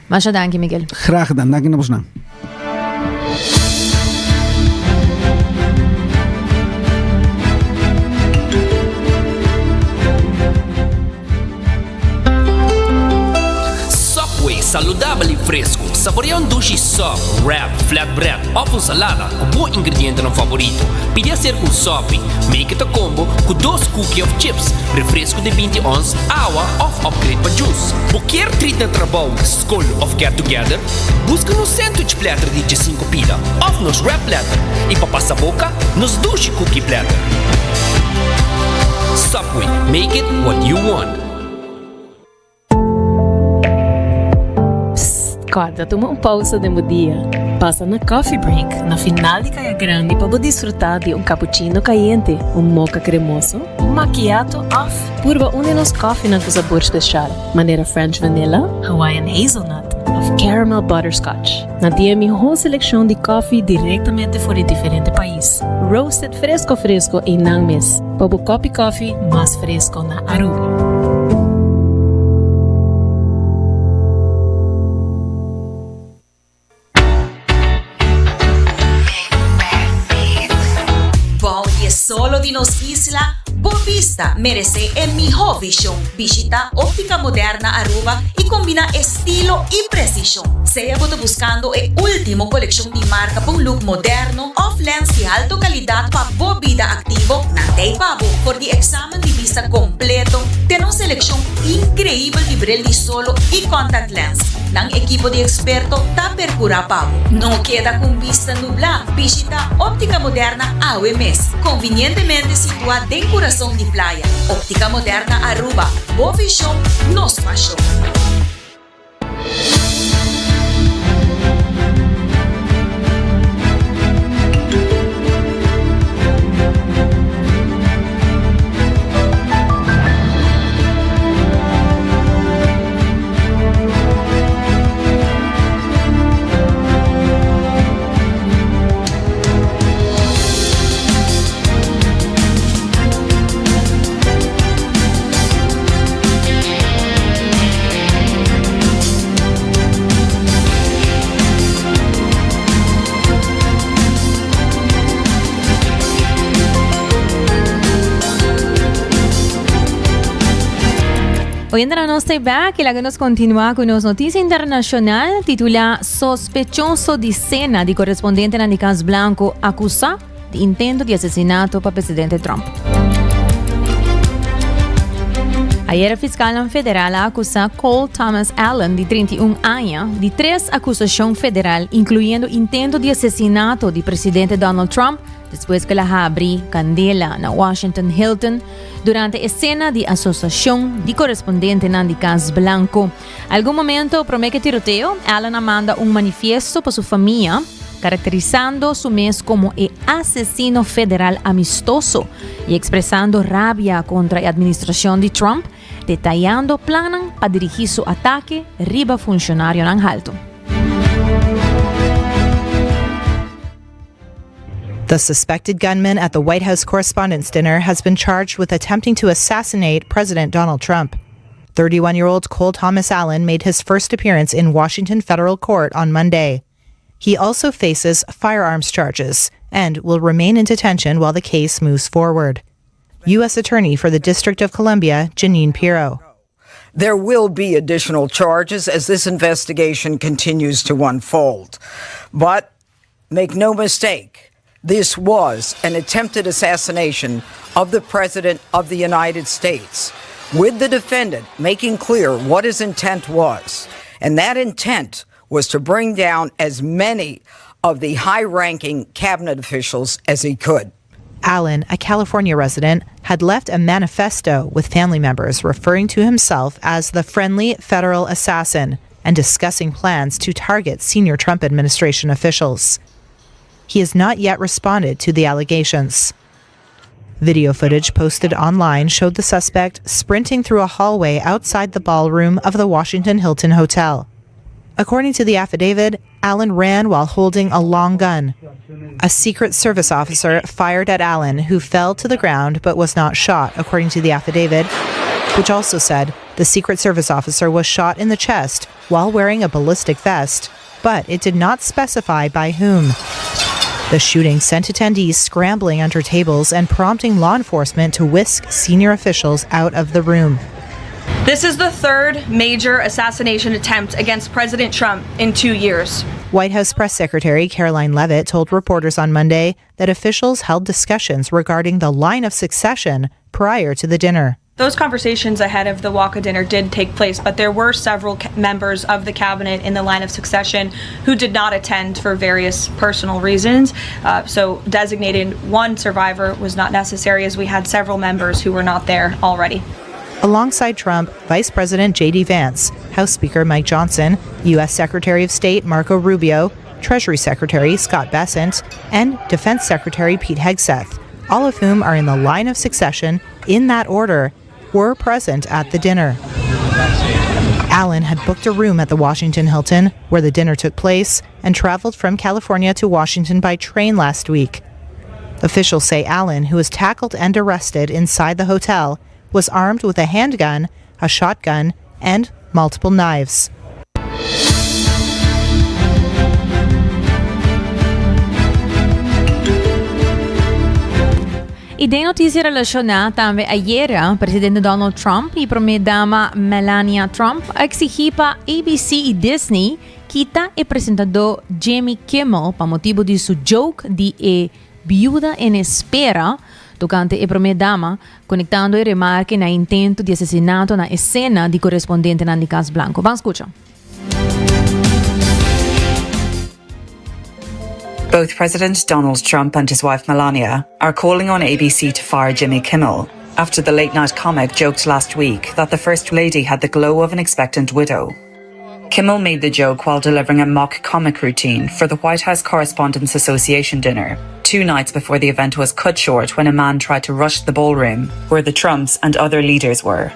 Masha danki Miguel. Graag gedaan, danki na bosnan. Subway Saludabel y fresco, saborea un dushi sop, wrap, flatbread of un salada cu bo ingredientenan favorito. Pidi hacer un sopi, make it a combo cu dos cookie of chips, refresco di binti ons, awa of upgrade pa juice. Bo kier treat na trabou, scol of get together? Busca nos sandwich platter di djesinco pida of nos wrap platter y pa pasa boca, nos dushi cookie platter. Subway, make it what you want. Psst, kòrda tuma un pousa den bo dia. Pasa na Coffee Break na final di Kaya Grandi pa bo disfrutá di un cappuccino kayente, un mocha kremoso, un macchiato òf purba un di nos kòfinan ku sabor speshal, manera French vanilla, Hawaiian hazelnut òf caramel butterscotch. Nan tin e mihó selekshon di kòfi direktamente for di diferente pais, roasted fresko fresko einan mes, pa bo kòpi kòfi mas fresko na Aruba. Bou di e solo di nos isla, bo bista meresé e mihó vishon. Bishita Óptica Moderna Aruba i kombiná estilo i presishon. Sea bo ta buskando e último kolekshon di marka pa un look moderno òf lens di alto kalidat pa bo bida aktivo, nan ta ei pa bo. For di eksamen di bista kompleto te nos selekshon inkreibel di bril di solo i contact lens, nan ekipo di eksperto ta perkurá pa bo. No keda ku un bista nublá, bishita Óptica Moderna awe mes, konvinientemente situá den kurason di playa. Óptica Moderna Aruba, bo vishon, nos pashon. Oyente nos ta back y laga nos continua cu nos noticia internacional titula Sospechoso di cena di correspondentenan di Cas Blanco acusa di intento di asesinato pa presidente Trump. Ayera fiscalnan federal a acusa Cole Thomas Allen di 31 aña di tres acusacion federal incluyendo intento di asesinato di presidente Donald Trump despues cu el a habri candela na Washington Hilton durante e cena di asociacion di correspondentenan di Cas Blanco. Algun momento prome cu e tiroteo, Allen a manda un manifiesto pa su famia, caracterisando su mes como e asesino federal amistoso y expresando rabia contra e administracion di Trump, detayando plannan pa dirigi su atake riba funcionarionan halto. The suspected gunman at the White House Correspondents' Dinner has been charged with attempting to assassinate President Donald Trump. 31 year old Cole Thomas Allen made his first appearance in Washington federal court on Monday. He also faces firearms charges and will remain in detention while the case moves forward. U.S. Attorney for the District of Columbia, Jeanine Pirro. There will be additional charges as this investigation continues to unfold. But make no mistake, this was an attempted assassination of the President of the United States, with the defendant making clear what his intent was. And that intent was to bring down as many of the high ranking cabinet officials as he could. Allen, a California resident, had left a manifesto with family members referring to himself as the friendly federal assassin and discussing plans to target senior Trump administration officials. He has not yet responded to the allegations. Video footage posted online showed the suspect sprinting through a hallway outside the ballroom of the Washington Hilton Hotel. According to the affidavit, Allen ran while holding a long gun. A Secret Service officer fired at Allen, who fell to the ground but was not shot, according to the affidavit, which also said the Secret Service officer was shot in the chest while wearing a ballistic vest, but it did not specify by whom. The shooting sent attendees scrambling under tables and prompting law enforcement to whisk senior officials out of the room. This is the third major assassination attempt against President Trump in two years. White House Press Secretary Karoline Leavitt told reporters on Monday that officials held discussions regarding the line of succession prior to the dinner. Those conversations ahead of the Waka dinner did take place, but there were several members of the cabinet in the line of succession who did not attend for various personal reasons. Uh, so designating one survivor was not necessary as we had several members who were not there already. Alongside Trump, Vice President J.D. Vance, House Speaker Mike Johnson, U.S. Secretary of State Marco Rubio, Treasury Secretary Scott Bessent, and Defense Secretary Pete Hegseth, all of whom are in the line of succession in that order, were present at the dinner. Allen had booked a room at the Washington Hilton, where the dinner took place, and traveled from California to Washington by train last week. Officials say Allen, who was tackled and arrested inside the hotel, was armed with a handgun, a shotgun, and multiple knives. I den notisia relashoná tambe ayera presidente Donald Trump i promé dama Melania Trump a eksigí pa ABC i Disney kita e presentadó Jimmy Kimmel pa motibu di su joke di e biuda en espera tokante e promé dama, konektando e remarke na e intento di asesinato na esena di korespondentenan di Kas Blanko. Ban skucha. Both President Donald Trump and his wife Melania are calling on ABC to fire Jimmy Kimmel after the late night comic joked last week that the First Lady had the glow of an expectant widow. Kimmel made the joke while delivering a mock comic routine for the White House Correspondents Association dinner, two nights before the event was cut short when a man tried to rush the ballroom where the Trumps and other leaders were.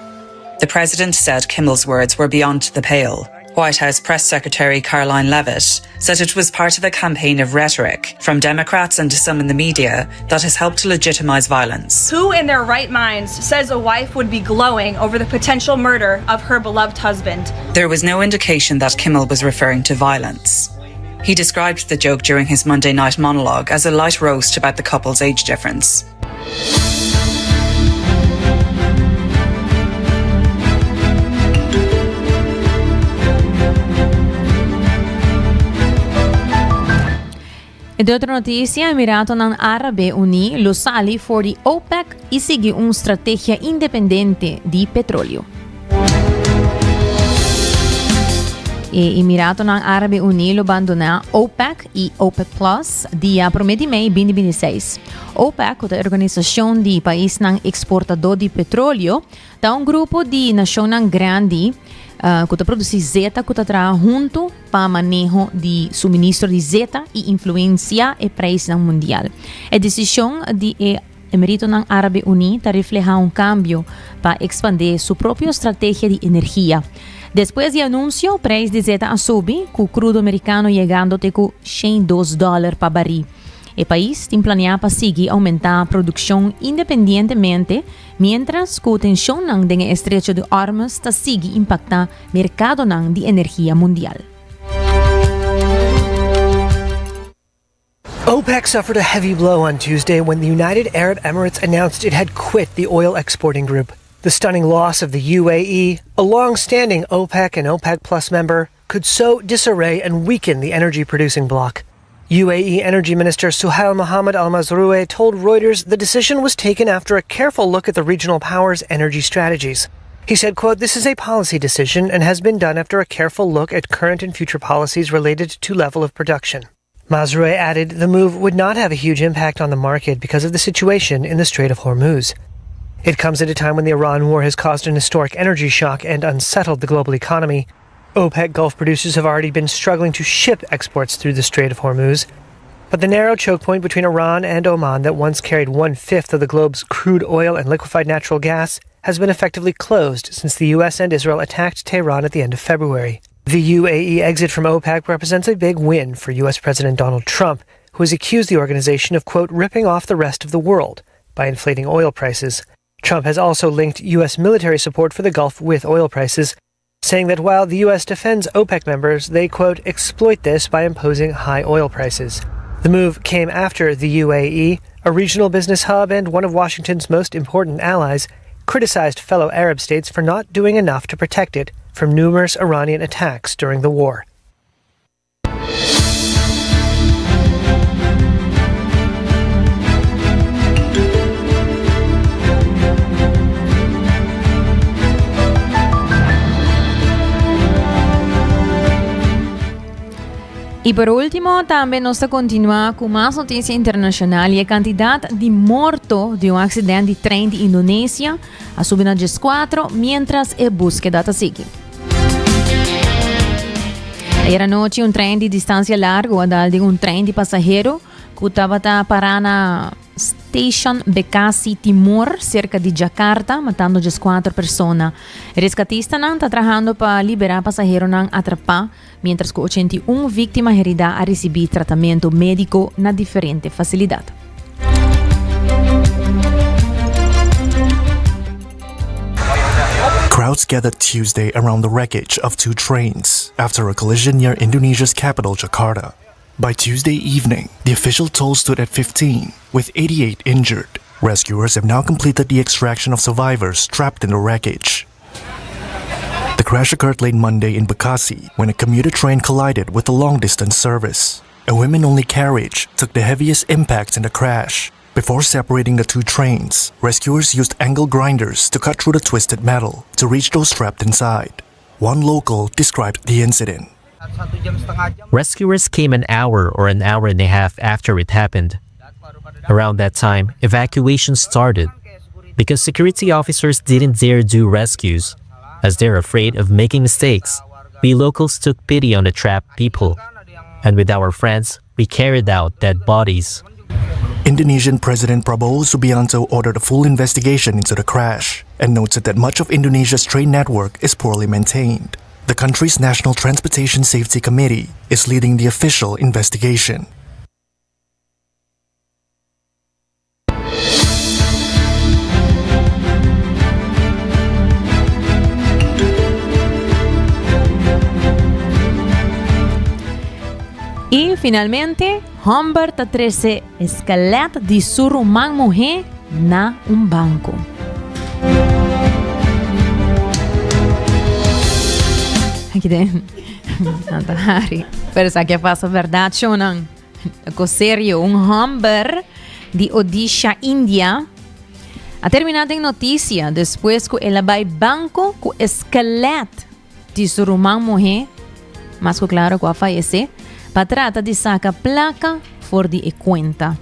The president said Kimmel's words were beyond the pale. White House Press Secretary Karoline Leavitt said it was part of a campaign of rhetoric from Democrats and some in the media that has helped to legitimize violence. Who in their right minds says a wife would be glowing over the potential murder of her beloved husband? There was no indication that Kimmel was referring to violence. He described the joke during his Monday night monologue as a light roast about the couple's age difference. Den otro noticia, Emiratonan Arabe Uni lo sali for di OPEC y sigui un strategia independiente di petroleo. E Emiratonan Arabe Uni lo bandona OPEC y OPEC Plus dia prome di mei 2026. OPEC, ku ta e organisashon di paisnan eksportadó di petroleo, ta un grupo di nashonnan grandi ku ta produsí zeta ku ta traha huntu pa maneho di suministro di zeta i influensiá e preisnan mundial. E desishon di e Emiritonan Árabe Uní ta reflehá un kambio pa ekspandé su propio strategia di energia. Despues di e anunsio, preis di zeta a subi, ku krudo merikano yegando te ku 102 dòler pa barí. E pais tin planeá pa sigui oumentá produkshon independientemente, miéntras ku tenshonnan den e Estrecho di Hormuz ta sigui impaktá merkadonan di energia mundial. OPEC suffered a heavy blow on Tuesday when the United Arab Emirates announced it had quit the oil exporting group. The stunning loss of the UAE, a long standing OPEC and OPEC Plus member, could sow disarray and weaken the energy producing bloc. UAE Energy Minister Suhail Mohammed Al Mazrouei told Reuters the decision was taken after a careful look at the regional powers' energy strategies. He said, quote, This is a policy decision and has been done after a careful look at current and future policies related to level of production. Mazrouei added the move would not have a huge impact on the market because of the situation in the Strait of Hormuz. It comes at a time when the Iran war has caused an historic energy shock and unsettled the global economy. OPEC Gulf producers have already been struggling to ship exports through the Strait of Hormuz. But the narrow choke point between Iran and Oman that once carried one fifth of the globe's crude oil and liquefied natural gas has been effectively closed since the U.S. and Israel attacked Tehran at the end of February. The UAE exit from OPEC represents a big win for U.S. President Donald Trump, who has accused the organization of, quote, ripping off the rest of the world by inflating oil prices. Trump has also linked U.S. military support for the Gulf with oil prices, saying that while the U.S. defends OPEC members, they, quote, exploit this by imposing high oil prices. The move came after the UAE, a regional business hub and one of Washington's most important allies, criticized fellow Arab states for not doing enough to protect it from numerous Iranian attacks during the war. Y por ultimo, tambe nos ta continua cu mas noticia internacional y e cantidad di morto di un accident di trein di Indonesia a subi na 14 mientras e búsqueda ta sigui. Ayer anochi un trein di distancia largo a dal den un trein di pasahero cu tabata para na Station Bekasi Timur, serka di Jakarta, matando 14 persona. Rescatistanan ta trahando pa libera pasaheronan atrapa, mientras cu 81 víctima herida a ricibi tratamento medico na diferente facilidad. Crowds gathered Tuesday around the wreckage of two trains after a collision near Indonesia's capital, Jakarta. By Tuesday evening, the official toll stood at 15, with 88 injured. Rescuers have now completed the extraction of survivors trapped in the wreckage. The crash occurred late Monday in Bekasi when a commuter train collided with a long distance service. A women only carriage took the heaviest impact in the crash. Before separating the two trains, rescuers used angle grinders to cut through the twisted metal to reach those trapped inside. One local described the incident. Rescuers came an hour or an hour and a half after it happened. Around that time, evacuation started because security officers didn't dare do rescues as they're afraid of making mistakes. We locals took pity on the trapped people, and with our friends, we carried out dead bodies. Indonesian President Prabowo Subianto ordered a full investigation into the crash and noted that much of Indonesia's train network is poorly maintained. The country's National Transportation Safety Committee is leading the official investigation. Y finalmente, homber ta trece eskelet di su ruman muhe na un banco. Aki den. Santa Harry. Pero sa que pasa verdad, shonan. Ko serio, un homber di Odisha, India, a termina den noticia despues cu el a bay banco cu eskelet di su ruman muhé, mas ku klaro ku a fayesé, pa trata di saka plaka for di e kuenta.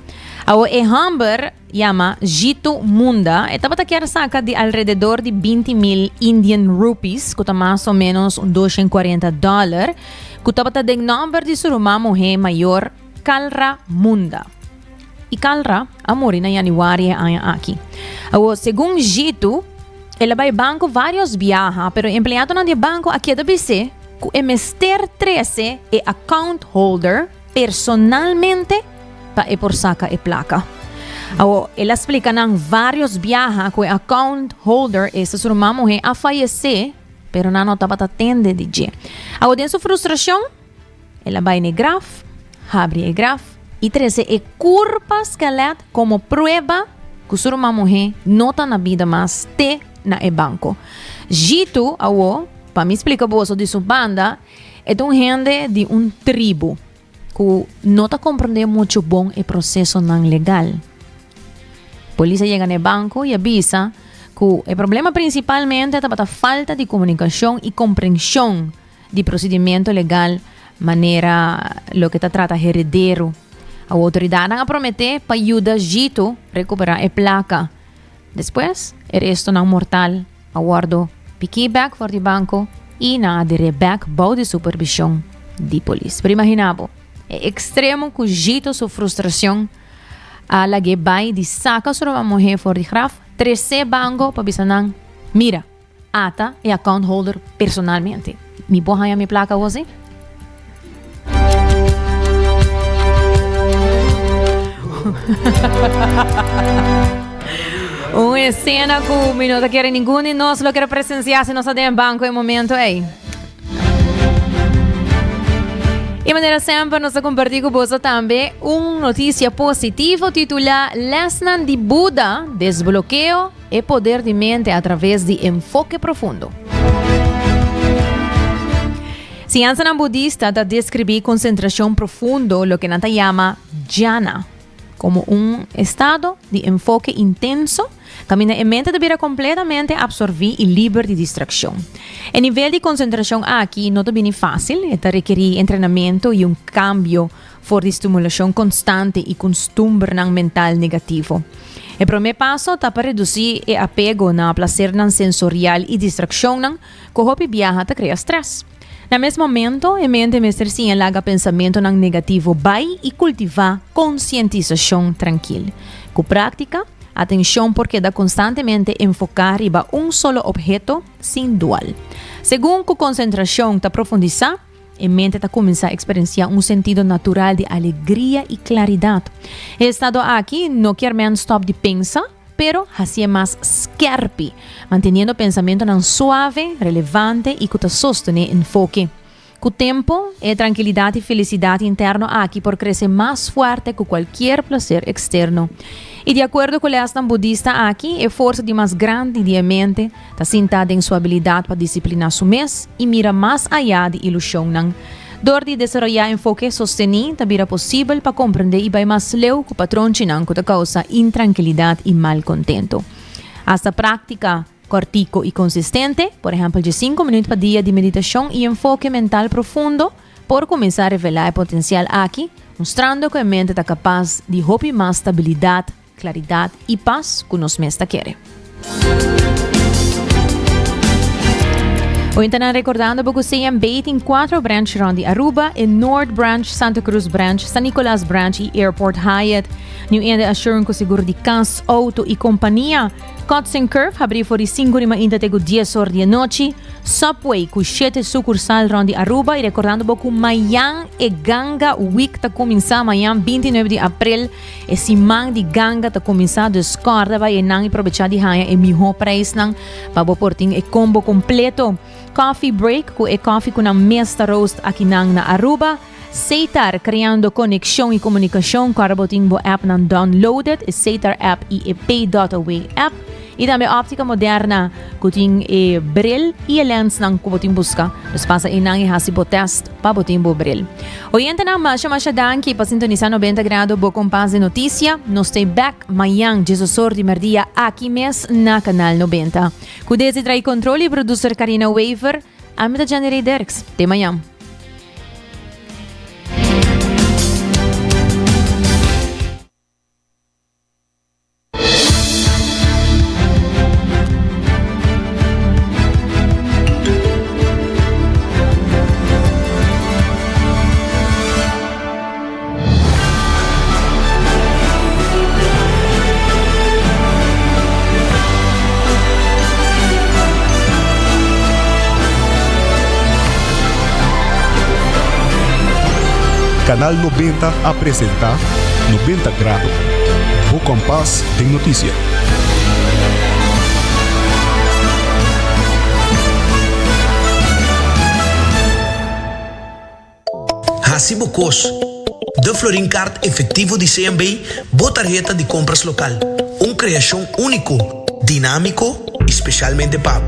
Awor e hòmber yama Jitu Munda, e tabata kier saka di alrededor di 20 mil Indian rupees, ku ta mas o ménos un 240 dòler, ku tabata den nòmber di su ruman muhé mayor Kalra Munda. I Kalra a muri na yanüari e aña aki. Awor, segun Jitu, el a bai banko vários biaha, pero e empleadonan di e banko a keda bis'é ku e mester trese e account holder personalmente pa e por saka e plaka. Awor, el a splika nan vários biaha ku e account holder, esta su ruman muhé, a fayesé, pero nan no tabata tende di dje. Awor, den su frustrashon, El a bai n'e graf, habri e graf i trese e kurpa skelet komo prueba ku su ruman muhé no ta na bida mas te na e banko. Jitu, awó, pa mi splika boso di su banda, e ta un hende di un tribu ku no ta komprondé muchu bon e prosesonan legal. Polis a yega na e banko i a bisa ku e problema prinsipalmente tabata falta di komunikashon i komprenshon di procedimento legal manera loke ta trata heredero. Awo autoridadnan a promete pa yuda Jito recupera e placa. Despues e restonan mortal a wordo piki bek for di banco y nan a dere bek bou di supervision di polis. Pero imagina bo, e extremo cu Jito su frustracion a lag'e bay di saca su ruman muher for di graf, trece banco pa bisa nan, mira! Ata e account holder personalmente. Mi por haña mi placa awo si? Un escena cu mi no ta kere ningun di nos lo kere presencia si nos ta den banco e momento ey. Y manera semper nos ta comparti cu boso tambe un noticia positivo titula Lesnan di Buda, Desblokeo e poder di mente a traves di enfoke profundo. Siñansanan budista ta describi concentracion profundo, loke nan ta yama jhana, como un estado di enfoke intenso Kaminda e mente ta bira kompletamente apsorbí i liber di distrakshon. E nivel di konsentrashon aki no ta bini fásil, e ta rekerí entrenamentu i un kambio for di stimulashon konstante i kustumbernan mental negativo. E promé paso ta pa redusí e apego na plasernan sensorial i distrakshonnan ku hopi biaha ta krea strès. Na mes momento, e mente mester siña laga pensamentonan negativo bai i kultivá konsientisashon trankil. Ku práktika, atenshon por keda konstantemente enfoká riba un solo opheto sin dual. Segun ku konsentrashon ta profundisá, e mente ta kuminsá eksperensiá un sentido natural di alegria i klaridat. E estado aki no kier men stòp di pensa, pero hasié mas skèrpi, manteniendo pensamentonan suave, relevante i ku ta sostené enfoke. Ku tempu, e trankilidat i felisidat interno aki por krese mas fuerte ku kualkier plaser eksterno. I di akuerdo ku lèsnan budista aki, e forsa di mas grandi di e mente ta sintá den su abilidat pa disipliná su mes i mira mas ayá di ilushonnan. Dor di desaroyá enfoke sostení, ta bira posibel pa komprendé i bai mas leu ku patronchinan ku ta kousa intrankilidat i malkontentu. Asta práktika kòrtiku i konsistente, por ehèmpel djesinku minüt pa dia di meditashon i enfoke mental profundo, por kuminsá revelá e potensial aki, mustrando ku e mente ta kapas di hopi mas stabilidat, Claridad y paz cu nos mes ta kere. Oyentenan recordando bo cu CMB tin cuatro branch rond di Aruba, e Noord Branch, Santa Cruz Branch, San Nicolas Branch y Airport Hyatt. New Ende Assurance cu seguro di cas, auto y compania. Cuts and Curve habri for di 5 di mainta te cu 10 or di anochi. Subway cu shete sucursal rond di Aruba y recordando bo cu mayan e Ganga Week ta cuminsa mayan 29 di april. E siman di ganga ta kuminsá, dus kòrda bai einan i probechá di haña e mihó preisnan pa bo por tin e kombo kompleto. Coffee break ku e kòfi ku nan mes ta roast akinan na Aruba. Setar, kreando konekshon i komunikashon, kòrda bo tin bo appnan downloaded, e Setar app i e Pay dot Away app. I tambe Optica Moderna ku tin e bril i e lensnan ku bo tin buska. Dus pasa einan i hasi bo test pa bo tin bo bril. Oyentenan masha masha danki pa sintonisa 90 Grado bo kompas di notisia. Nos ta bek mayan diesosor di merdia aki mes na Kanal 90. Ku Desi tra'i kontrol i producer Karina Wever, ami ta Jenny Ray Dirks. Te mayan. Canal 90 a presenta 90 Grado, bo kompas den notisia. Hasi bo kos. De Florin Card Efectivo di CMB, bo tarheta di compras local. Un creacion unico, dinamico y specialmente pa bo.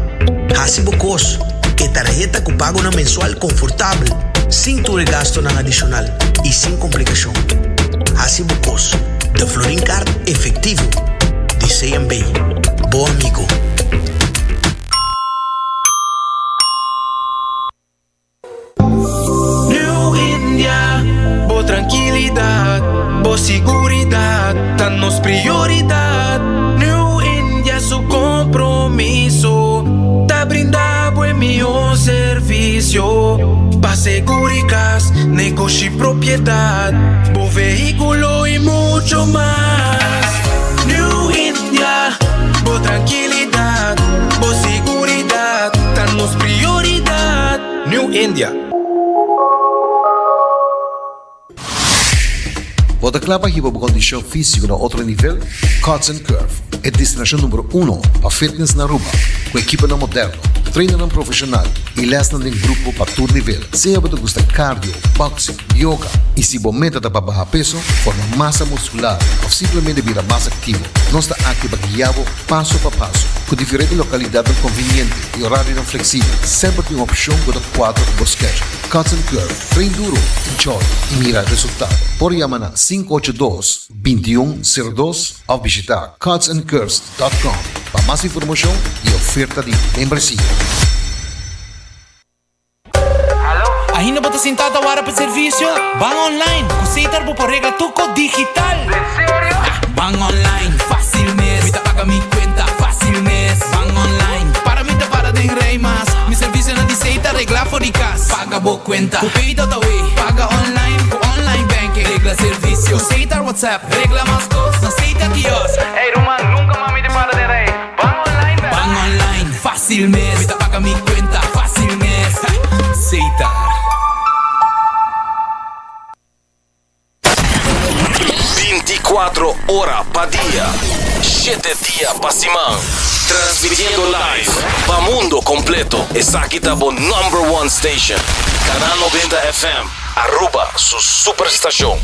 Hasi bo kos. E tarheta cu pagonan mensual confortabel, sin tur e gastonan adicional y sin complicacion. Hasi bo kos. De Florin Card Efectivo di CMB. Bo amigo. New India, bo trankilidat, bo siguridat ta nos prioridat. New India su kompromiso ta brinda bo e mihó servisio pa seguri kas, negoshi, propiedat, bo vehíkulo i mucho mas. New India, bo trankilidat, bo siguridat ta nos prioridat. New India. Bo ta kla pa hiba bo kondishon físiko na otro nivel? Cuts and Curve, e destinashon numero uno pa fitness na Aruba, ku ekiponan moderno. Trainernan profesional y lesnan den grupo pa tur nivel. Sea bo ta gusta cardio, boxing, yoga y si bo meta ta pa baha peso, forma masa muscular of simplemente bira mas activo, nos ta aki pa guia bo paso pa paso. Cu diferente localidadnan conveniente y horarionan flexibel, semper tin un opcion cu ta cuadra cu bo schedule. Cuts and Curve, train duro, enjoy y mira resultado. Por yama na 582 2102 of bishita cutsandcurves.com pa mas informacion y oferta di membresia. Ainda bo ta sintá ta wara pa servisio? Ban online! Ku Setar bo por regla tur kos digital! Den serio? Ban online, fásil mes! Mi ta paga mi kuenta, fásil mes! Ban online, para mi ta para den rei mas! Mi servisionan di Setar reglá for di kas! Paga bo kuenta ku Pay.awe! Paga online ku online banking! Regla servisio ku Setar WhatsApp! Regla mas kos na Setar Kiosk! Ey ruman, nunka mas mi ta para den rei! Ban online bèk! Ban online, fásil mes! Mi ta paga mi kuenta, fásil mes! Setar. 24 ora pa dia, shete dia pa siman. Transmitiendo live pa mundo completo. Esaki ta bo number one station. Canal 90 FM, Aruba su superstacion.